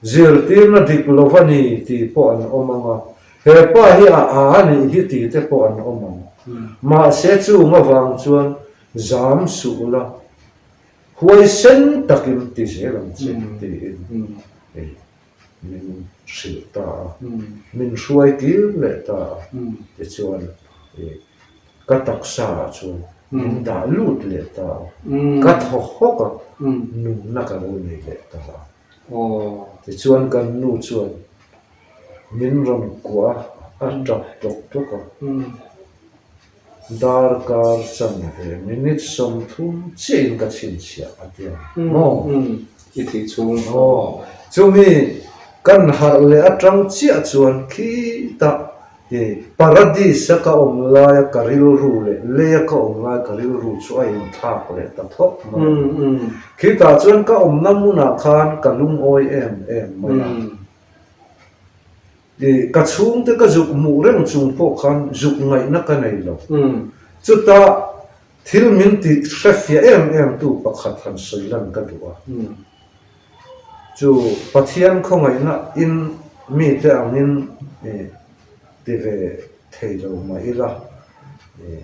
zirtirna dik lo va ni tih pawh an awm ang a, he pa hi a a a nih hi tih te pawh an awm ang. Mahse chung avang chuan zam suh la, huaisen takin ti zel ang che tiin hei. Min hrilh ta a, min hruai tir leh ta a, tichuan ka taksa ah chuan min dah lut leh ta a, ka thaw hawk a, nunna ka lo nei leh ta a. Tichuan kan nu chuan min rawn kuah a, a tap tlawk tlawk a. Darkar chanve minute 30 chiahin ka chhinchhiah a ti ang maw? I thih chhung. Aw, chumi kan harh leh atang chiah chuan khitah i paradis-a ka awm laia ka rilru leh leia ka awm lai ka rilru chu a inthlak leh ta thawk mai a. Khitah chuan ka awmna hmunah khan ka lungawi em em mai a. I ka chhungte ka zuk hmuh reng chung pawh khan zuk ngaihna ka nei lo. Chutah thil min ti hrefiah em em tu pakhat han sawi lan ka duh a. Chu Pathian khawngaihna in mite angin i ti ve thei lo mah ila i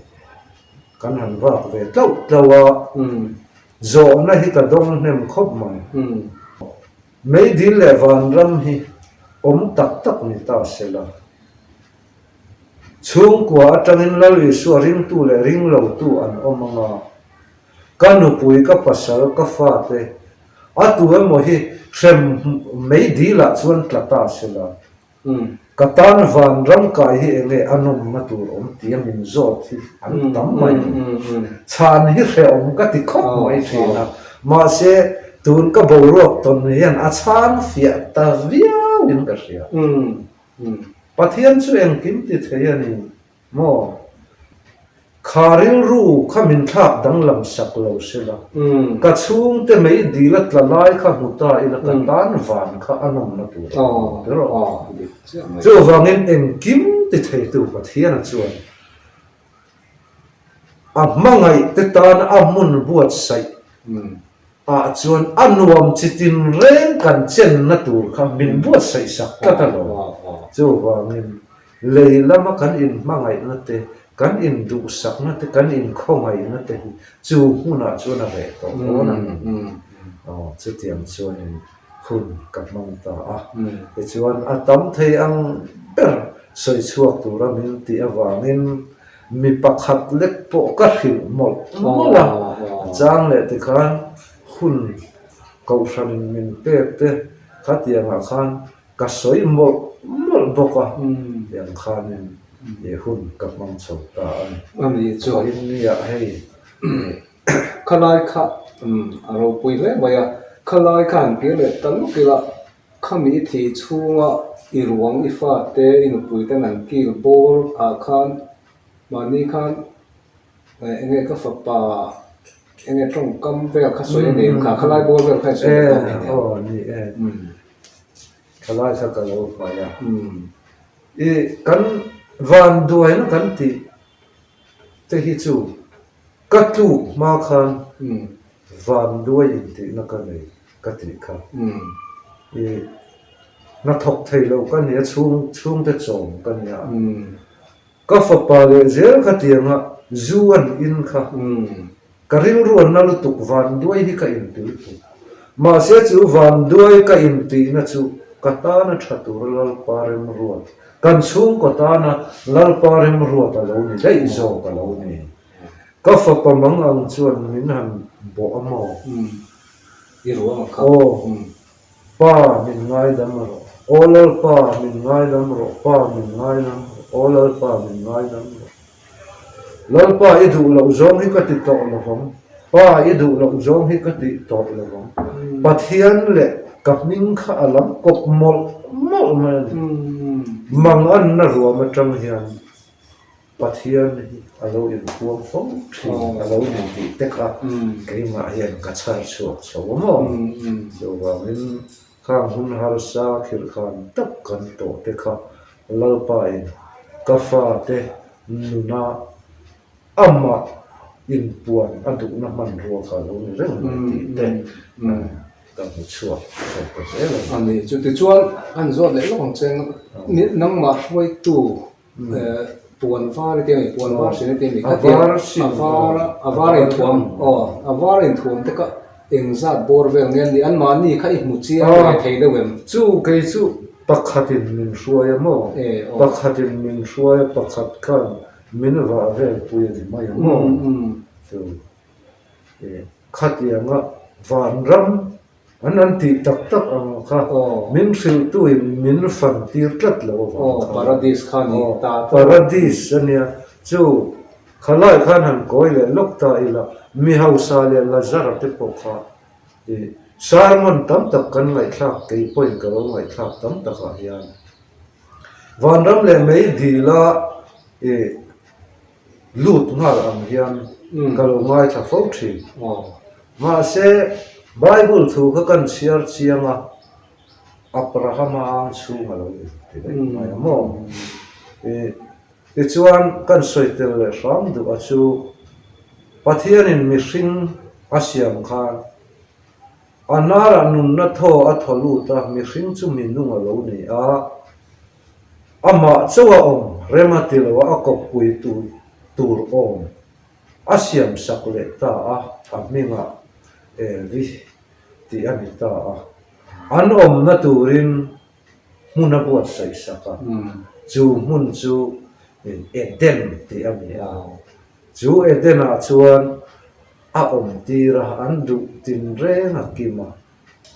kan han vak ve tlauh tlauh a, zawhna hi ka dawng hnem khawp mai. Meidil leh vanram hi awm tak tak ni ta se la. Chhungkua atangin Lal Isua ringtu leh ringlotu an awm ang a, ka nupui, ka pasal, ka fate, a tu emaw hi hrem meidilah chuan tla ta se la. Ka tan vanram kai hi enge a nawmna tur awm tia min zawt hi an tam mai. Chhan hi hrehawm ka ti khawp mai thin a, mahse tun ka boruak tawn hian a chhang fiah ta viau in ka hria. Pathian chu engkim ti thei a ni. Maw? Kha rilru kha min thlak danglam sak lo se la, ka chhungte mei dil a tla lai kha hmu ta ila ka tan van kha a nawmna tur a awm ber aw. Chuvangin engkim ti theitu Pathiana chuan a hmangaihte tan a hmun buatsaih ah chuan a nuam chi tinreng kan chenna tur kha min buatsaih sak tlat a lo. Chuvangin Lei lama kan inhmangaihna te, kan induhsakna te, kan inkhawngaihna te hi chu hmunah chuan a reh tawh dawn a ni. Aw, chutiang chuanin hun ka hmang ta a. Tichuan, a tam thei ang ber sawi chhuak tura min tih avangin mi pakhat lek pawh ka hrilh mawlh mawlh a. A chang leh tikhan hun kohhranin min pek te khatiangah khan Ka sawi mawlh mawlh bawk a, tiang khanin i hun ka hmang chho ta a ni. A ni chu. Vawiin nia hei. Khalai kha a ropui hle mai a, khalai kha han kir leh ta luk ila, khami i thih chhunga i ruang, i fate, i nupui ten an kil bawr ah khan mahni khan enge ka fapa enge tawngkam vel kha sawi a ni em kha, khalai bawr vel kha i sawi leh ta a ni em? Aw ni e. Thalai kha ka lo hmai a. I kan vanduaina kan tih te hi chu ka tluk hma khan vanduai intihna ka nei ka tih kha. I hnathawk thei lo ka nia chhung chhungte chawm ka nia. Ka fapa leh zel kha tianga zu an in kha. Ka rilruanna lutuk vanduai hi ka inti lutuk. Mahse chu vanduai ka intihna chu ka tana tha tura Lalpa remruat, kan chhungkaw tana Lalpa remruat a lo ni daih zawk a lo ni. Ka fapa mang ang chuan min han bawh a maw? Aw, Pa min ngaidam rawh. Aw Lalpa min ngaidam rawh, Pa min ngaidam rawh, Aw Lalpa min ngaidam rawh. Lalpa i duh loh zawng hi ka ti tawh lo vang, Pa i duh loh zawng hi ka tih tawh lo vang. Pathian leh ka hming kha a lam kawp mawlh mawlh mai a ni. Manganna ruam atang hian Pathian hi a lo inhuam fo thin, a lo ni tih te kha keimah hian ka chhar chhuak chho a maw? Chuvangin khang hun harsa khirhkhan tak kan tawh te kha Lalpain ka fate nuna amah inpuan a duhna hmanrua kha a lo ni reng mai tih te ka hmu chhuak chho ta zel a ni. A ni, chutichuan an zawt leh lawk ang che, nangmah hruaitu puan var i ti a mi, puan var hrin i ti a mi, khatia a var a var inthuam aw a var inthuam te kha engzat bawr vel nge an nih, anmahni kha i hmu chiang ve thei deuh em? Chu kei chu pakhatin min hruai a maw? Pakhatin min hruai a, pakhat khan min vah vel pui a ni mai a maw? Chu khatianga vanram An an tih tak tak ang kha min hrilhtuin min fan tir tlat lo avang khan. Paradis kha ni ta tawh. Paradis a nia chu. Khalai khan han kawi leh lawk ta ila, mi hausa leh Lazara te pawh kha i sermon tam tak kan ngaihthlak kei pawhin ka lo ngaihthlak tam takah hian vanram leh mei dila i lut nghal ang hian ka lo ngaithla fo thin. Mahse, Bible thu kha kan chhiar chiang a, Abrahama ang chhung a lo ni ti daih mai a maw? Tichuan, kan sawi tel leh hram duh a chu, Pathianin mihring a siam khan a hnarah nunna thaw a thaw lut a, mihring chu minung a lo ni a, amah chauh a awm rem a ti lo a, a kawppui tur awm a siam sak leh ta a, a hmingah Evi tih a ni ta a, an awmna turin hmun a buatsaih sak a, chu hmun chu Eden tih a ni a, chu Eden-ah chuan a awm tir a, an duh tinreng a kim a.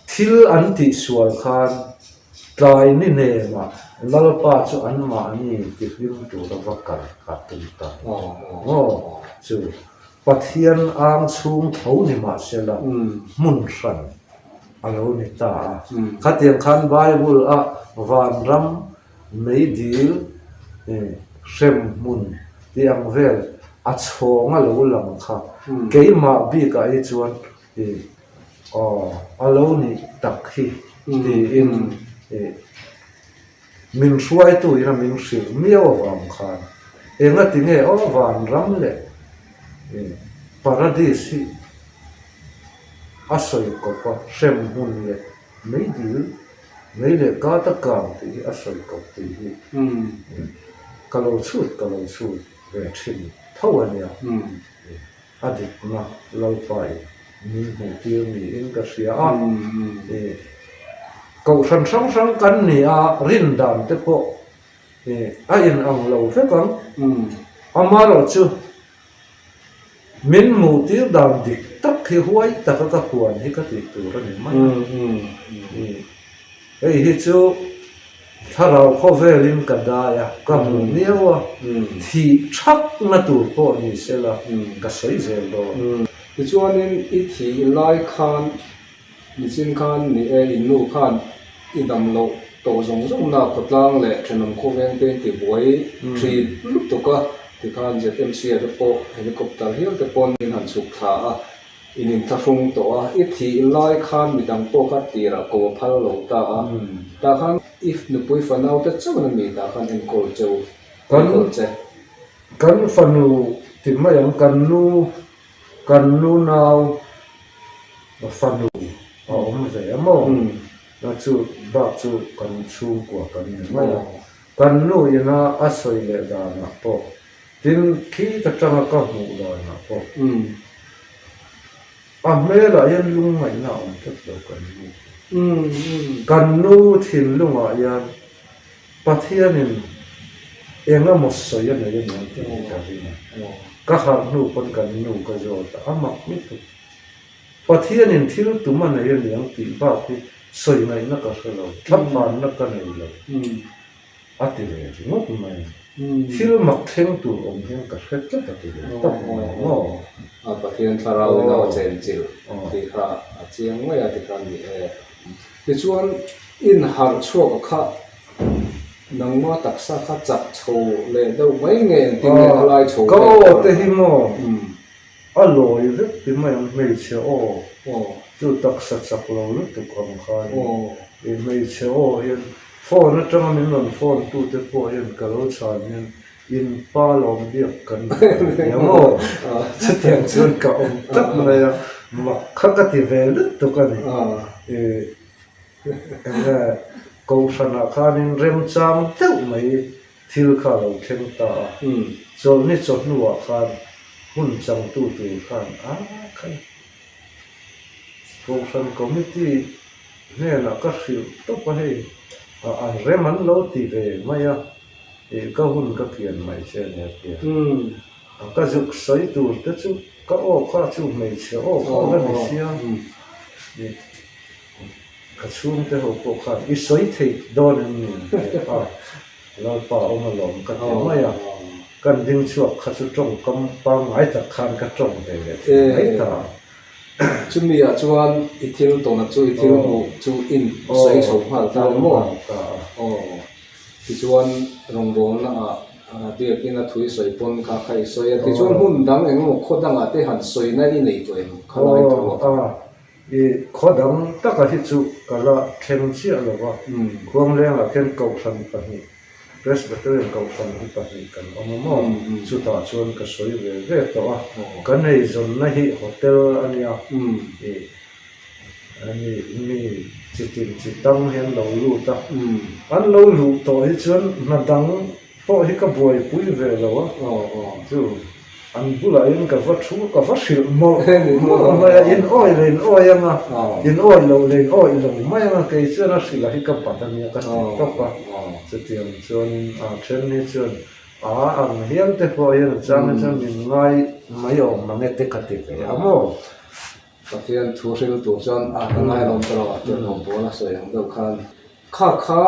Thil an tihsual khan tlai ni nemah Lalpa chu anmahni tihlim tura va kal kha tum ta maw? Chu Pathian ang chhung tho ni mahsela hmun hran a lo ni ta a. Khatiang khan Bible a vanram meidil hrem hmun tih ang vel a chhawng a lo lang kha keimah bikah hi chuan aw a lo nih tak hi tiin min hruaitu ina min hrilh miau avang khan engati nge aw vanram leh paradis hi A sawi kawp a, hrem hmun leh mei dil, mei leh kata kang tih hi a sawi kawp tih hi ka lo chhut ka lo chhut ve thin tho a nia. A dikna Lalpa in min hmuh tir niin ka hria a, kohhran hrang hrang kan ni a, rin dan te pawh a inang lo vek ang, amaherawhchu Min hmuh tir dan dik tak hi huai taka ka huan hi ka tih tur a ni mai a. Hei hi chu thlarau khawvelin ka dai a, ka hmu miau a, thih thakna tur pawh ni sela ka sawi zel dawn. Tichuanin i thih lai khan Nichin khan ni e, in nu khan i dam loh tawh zawng zawng na khawtlang leh thenawm khawveng te in ti buai thin lutuk a, tikhan ZMC ah te pawh helicopter hial te pawn in han chhuk thla a, in inthlahrung tawh a, i thih lai khan midang pawh kha tirah ko a phal lo ta a, tah khan i nupui fanau te chauhin a mi tah khan enkawl cheu, enkawl che. Kan fanu ti mai ang, kan nu Kan nu nau fanu a awm ve a maw? Chu bak chu kan chhungkua kan ni mai a. Kan nu ina a sawi leh danah pawh, tin khi ta tanga ka hmuh danah pawh, a hmelah hian lungngaihna a awm tlat lo kan nu. Kan nu thinlungah hian Pathianin eng emaw sawi a nei aniang tih hi ka ring a. Ka harh hnu pawn kan nu ka zawt a, a mak lutuk. Pathianin thil tum a nei aniang tih bak hi sawi ngaihna ka hre lo, thlaphanna ka nei lo a ti ve ringawt mai. Thil mak thleng tur awm hian ka hre tlat a ti ve tawp mai maw? Pathian thlarau in a chenchilh tih kha a chiang mai a tikhan ni e. Tichuan, inharh chhuak a kha nangma taksa kha chak chho leh deuh mai nge engtin nge khalai chho Ka aw te hi maw a lawi vek ti mai ang hmeichhe aw chu taksa chak lo lutuk ang khan i hmeichhe aw hian phone atanga min rawn phone tute pawh hian ka lo chhan hian In pa lawm biak kan ni a maw? Chutiang chuan ka awm tlat mai a, mak kha ka ti ve lutuk a ni. Enge Kohhranah khanin remchang deuh mai thil kha a lo thleng ta a, chawlhni chawhnuah khan hun changtu tur khan a khai. Kohhran committee hnenah ka hrilh tawp a hei, a rem an lo ti ve mai a. Ih ka hun ka kian mai che a nia tia. A ka zuk sawi tur te chu ka aw kha chu hmeichhe aw kha la ni sia. Ih ka chhungte ho pawh khan i sawi thei dawn em ni ang tih kha Lalpa awm alawm ka ti mai a. Kan ding chhuak kha chu tawngkam pangngai tak khan ka tawng ve leh thei mai ta. Chumi ah chuan i thil tawn chu i thil hmuh chu in sawi chho nghal ta ni maw? Aw. Tichuan rawngbawlna ah biakin a thu i sawi pawn kha kha i sawi a. Tichuan hmun dang eng emaw khaw dangah te han sawina i nei tawh em kha lai thu ah? I khaw dang taka hi chu ka la thleng chiah lo va, Khuanglengah khian Kohhran pahnih Presbyterian Kohhran hi pahnih kan awm a maw? Chutah chuan ka sawi ve ve tawh a, kan eizawnna hi hotel a nia, ih ani mi chitin chi tang hi an lo lut a, an lo luh tawh hi chuan hna dang pawh hi ka buaipui ve lo a, chu An bulah in ka va thu, ka va hrilh mawlh mawlh mai a, in awi leh in awi anga, in awi loh leh in awi lo mai anga, kei chuan a hrilh a hi ka pat a nia ka ti tawp a, chutiang chuanin a then hi chuan a ang hial te pawh hian a chang hi chuan min ngai mai awm mang e te ka ti ve a maw. Pathian thu hril tur chuan a ka ngai lo ta lo a tih hlawm pawl a sawi ang deuh khan kha kha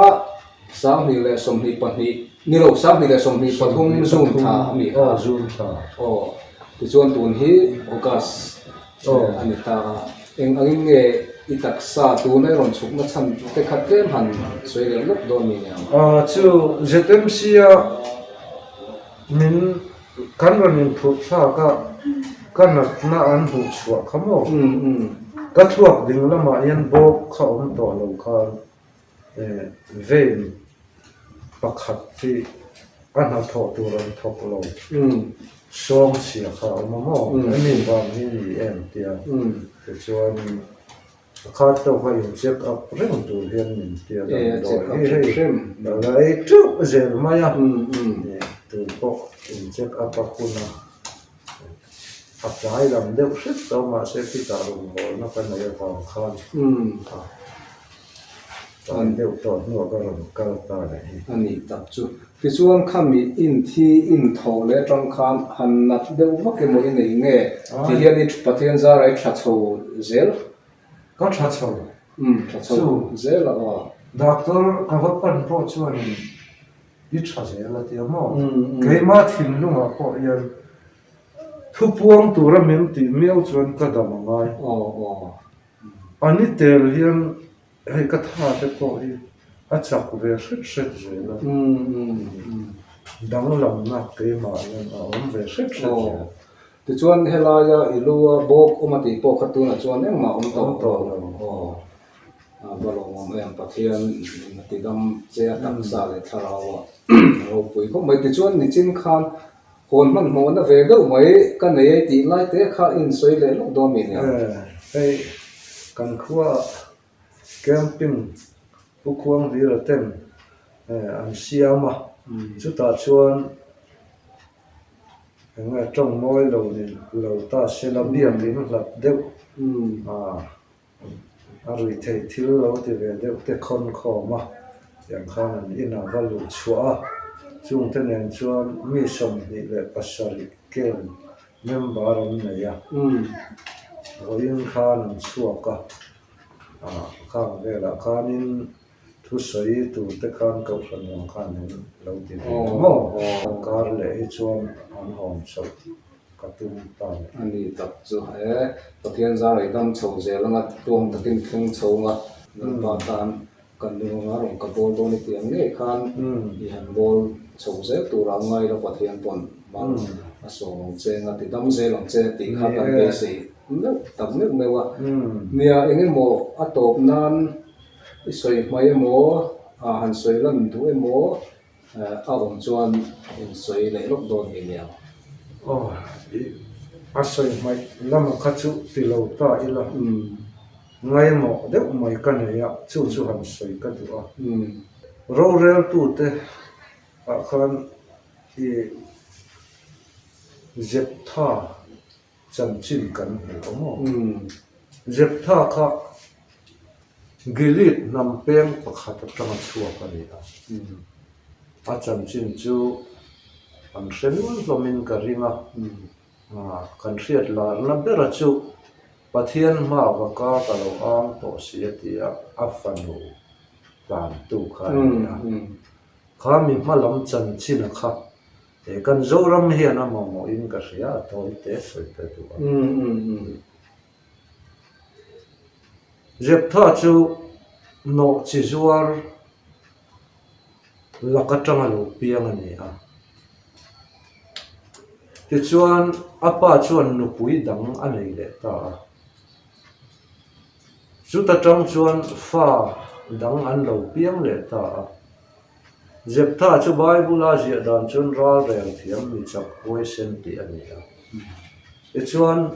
2022 ni lo 2023 June thla a mi kha June thla aw tichuan tun hi August a ni ta a eng angin nge i taksa tuna i rawn chhukna chhan te kha tlem han sawi leh lawk dawn mi nia Chu ZMC a min Kan rawn inphurh thlak a, ka natna an hmuh chhuah kha maw? Ka thluak ding lamah hian bawk kha awm tawh lo khan vein pakhat hi a hnathawh tur an thawk lo, sawng chhia kha a awm a maw? Hemi vang hi ni em tia tichuan A khat tawk a in check up reng tur hian min ti a damdawi hi hei a la ei teuh zel mai a, tun pawh in check up a hun a, a tlai lam deuh hret tawh mahse khitah rawngbawlna ka nei avang khan tlai deuh tawh hnuah ka rawn kal ta leh hi. A nih tak chu. Tichuan khami inthi inthawh leh atang khan han nat deuh vak emaw i nei nge? Ti hian i Pathian zara i tha chho zel? Ka tha chho. Umm tha chho zel a aw. Doctor ka va pan pawh chuanin i tha zel a ti a maw? Keimah thinlungah pawh hian thupuang tura min tih miau chuan ka dam a ngai. Aw aw. A ni tel hian Hei ka tha te pawh hi a chak ve hret hret zel a, danglamna keimah hian a awm ve hret hret zel. Tichuan helaia i lu a bawk awm a tih pawh kha tunah chuan engmah awm tawh lo. Aw, a va lawmawm em Pathian in a tidam che a taksa leh thlarau a ropui khawp mai. Tichuan nichin khan hawn hmanhmawhna ve deuh mai ka nei e tih lai te kha i insawi leh lawk dawn mi nia. Hei kan khuaah Camping Pu Khuanghlira ten an siam a, chutah chuan eng nge tawng mawi lo ni lo ta se la biak in hlat deuh a ruih theih thil lo ti ve deuh te khawn khawm a, tiang khan an inah va luh chhuah a, chungte nen chuan mi 27 camp member an nei a, vawiin khan an chhuak a. Khang velah khanin thusawi tur te khan kohhran lam khan an lo ti ve a maw? Kar leh hi chuan an hawn chhoh ka tum ta le. A ni tak chu he Pathian zar ei dam chho zel anga tluang takin thleng chho anga Lalpa tan kan nu anga rawn ka bawl dawn i tih ang ngei khan i han bawl chho zel tur a ngai lo Pathian pawn mal a sawm ang che anga ti dam zel ang che tih kha kan beisei Meuh tak meuh meuh a. Nia eng emaw a tawp nan i sawi hmai emaw a han sawi lan duh emaw a awm chuan in sawi leh lawk dawn ni nia. Aw i a sawi hmaih lama kha chu ti lo ta ila ngaimawh deuh mai ka nei a chu chu han sawi ka duh a. Roreltute ah khan i zep tha Chanchin kan hmu a maw? Jeptha kha Gilead hnam peng pakhat atanga chhuak a ni a. A chanchin chu an hre nual hlawmin ka ring a. Kan hriat larna bera chu Pathian hma va ka ka lo ang tawh si a ti a, a fanu tlantu kha a ni a. Kha mi hma lam chanchina kha. Kan Zoram hian a mamawhin ka hria a tawi te sawi ka duh a. Jeptha chu nawh chi zuar lak atanga lo piang a ni a. Tichuan a pa chuan nupui dang a nei leh ta a. Chuta tang chuan fa dang an lo piang leh ta a. Jeptha chu Bible-a ziah dan chuan ral rel thiam mi chak huaisen tih a ni a. Tichuan,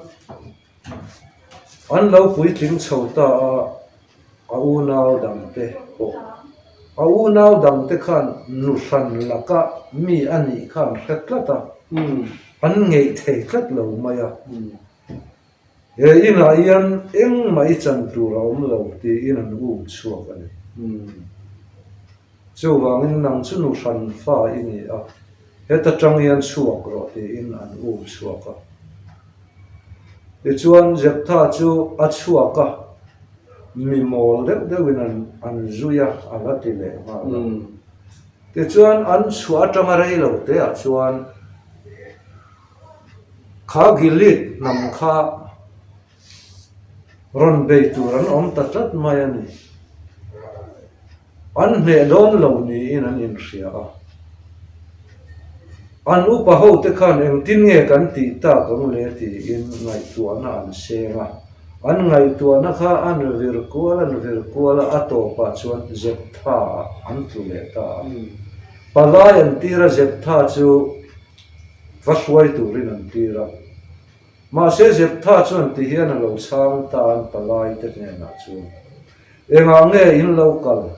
an lo puitling chho ta a, a unau dangte pawh. A unau dangte khan nu hran laka mi a nih kha an hre tlat a, an ngeih thei tlat lo mai a. He inah hian engmah i chan tur a awm lo tiin an um chhuak a ni. Chuvangin nang chu nu hran fa i ni a, heta tang hian chhuak rawh tiin an um chhuak a. Tichuan Jeptha chu a chhuak a, mi mawl deuh deuhin an zui a, a la ti leh nghal a. Tichuan an chhuah atanga rei lo teah chuan Kha Gilead hnam kha rawn bei tur an awm ta tlat mai a ni. An hneh dawn lo niin an inhria a. An upa hote khan engtin nge kan tih tak ang le tiin ngaihtuahna an seng a. An ngaihtuahna kha an vir kual an vir kual a, a tawpah chuan Jeptha ah an tlu leh ta a. Palai an tir a Jeptha chu Va hruai turin an tir a. Mahse Jeptha chuan ti hian a lo chhang ta an palai te hnenah chuan, Engah nge in lo kal?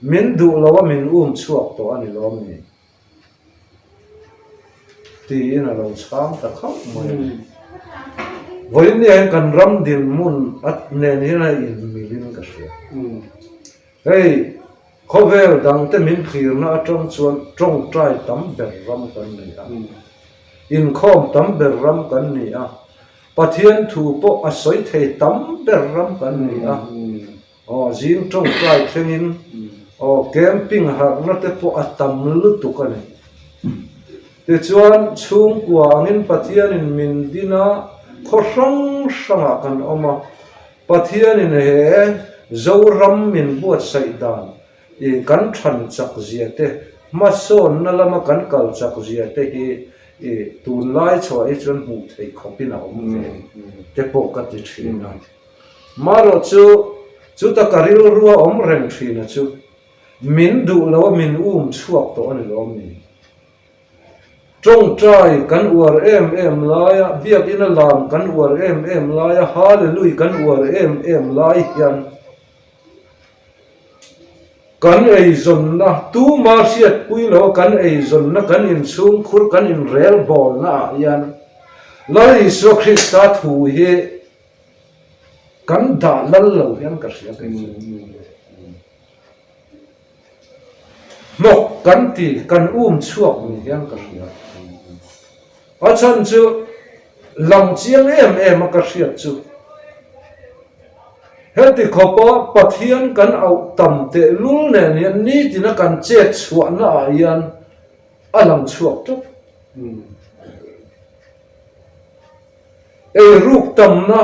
Min duh lo a min um chhuak tawh a ni lawm ni? Tiin a lo chhang ta khauh mai a ni. Vawiin ni ah hian kan ram dinhmun a nen hian a inmilin ka hria. Hei, khawvel dangte min thlirna atang chuan tawngtai tam ber ram kan ni a, inkhawm tam ber ram kan ni a, Pathian thu pawh a sawi thei tam ber ram kan ni a, aw zing tawngtai thlengin aw camping harhna te pawh a tam lutuk a ni. Tichuan, chhungkua angin Pathianin min din a, khaw hrang hrangah kan awm a, Pathianin he Zoram min buatsaih dan i kan than chak zia te, hmasawnna lama kan kal chak zia te hi i tunlai chhuah hi chuan hmuh theih khawpin a awm ve te pawh ka ti thin a. Marawh chu chuta ka rilrua awm reng thin a chu min duh lo a min um chhuak tawh a ni lawm ni? Tawngtai kan uar em em laia, biakina lam kan uar em em laia, Hallelui kan uar em em lai hian kan eizawnna, tuma hriatpui loa kan eizawnna, kan inchhungkhur, kan inrelbawlna ah hian Lal Isua Krista thu hi kan dah lal lo hian ka hria kei chu. Hnawk kan ti, kan um chhuak ni hian ka hria. A chhan chu lang chiang em em a ka hriat chu. Heti khawpa Pathian kan auh tam tehlul nen hian nitina kan chet chhuahna ah hian a lang chhuak tlat. Eiruk tamna.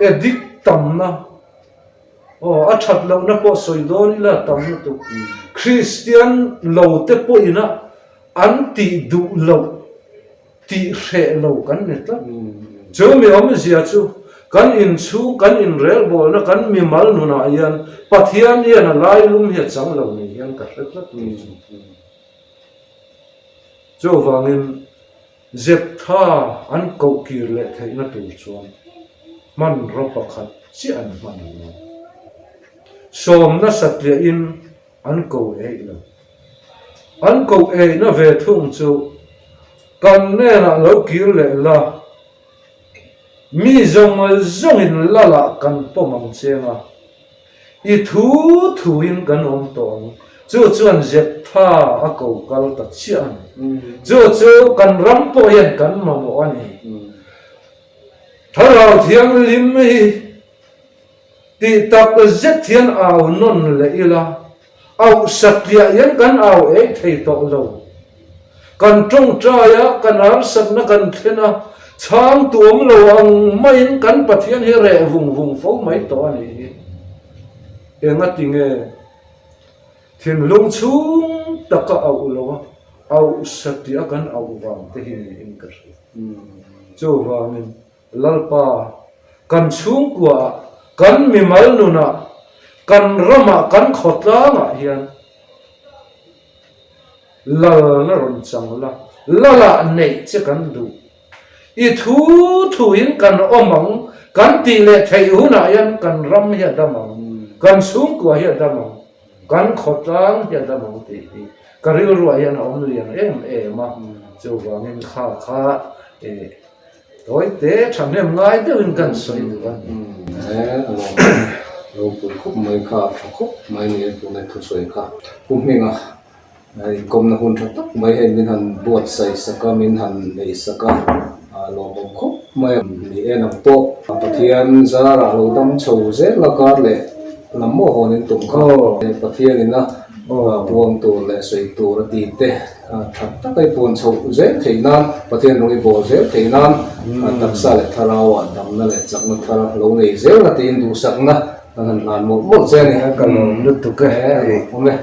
Addict tamna aw a that lohna pawh sawi dawn ila tam lutuk. Kristian lo te pawhin a an tih duh loh tih hreh lo kan ni tlat. Chu mi awmzia chu kan inchhung kan inrelbawlna kan mimal nunah hian Pathian hian a lailum hi a chang lo ni hian ka hre tlat kei chu. Chuvangin Zeptha an koh kir leh theihna tur chuan hmanraw pakhat chiah an hman ang a, sawmna satliahin an ko eih lo. An koh eihna ve thung chu kan hnenah lo kir leh la, mi zawng zawngin lalah kan pawm ang cheng a, I thu thuin kan awm tawh ang. Chu chuan Jeptha a ko kal ta chiah a ni. Chu chu kan ram pawh hian kan mamawh a ni. Thlarau Thianghlim hi tih tak zet hian au nawn leh ila. Auh satliah hian kan au eih thei tawh lo. Kan tawngtai a, kan harsatna kan thlen a, chhang tuam lo ang maiin kan Pathian hi reh vung vung fo mai tawh a nih hi. Engati nge thinlung chhung taka auh lo a, auh satliah kan auh vang te hi niin ka hria. Chuvangin Lalpa, kan chhungkuaah, kan mimal nunah, kan ramah, kan khawtlangah hian Lalna rawn chang la, Lalah neih che kan duh. I thu thuin kan awm ang, kan tih leh theih hunah hian kan ram hi a dam ang, kan chhungkua hi a dam ang, kan khawtlang hi a dam ang tih hi ka rilruah hian a awm lian em em a, chuvangin kha kha Tawi te thahnem ngai deuhin kan sawi duh a ni. He a lawm ropui khawp mai kha, tha khawp mai ni e tuna thusawi kha. Pu Hminga inkawmna hun tha tak mai hei min han buatsaih sak a, min han nei sak a, a lawmawm khawp mai a ni e nang pawh. Pathian zarah lo dam chho zel a kar leh lam maw hawn in tum kha. Pathian ina puang tur leh sawi tur a ti te. Tha tak a i puan chhoh zel theih nan, Pathian rawng i bawl zel theih nan, taksa leh thlarauah damna leh chakna thar lo nei zel na tiin duhsakna kan han hlan mawlh mawlh che a ni. Ka lawm lutuk e. A lawm awm e.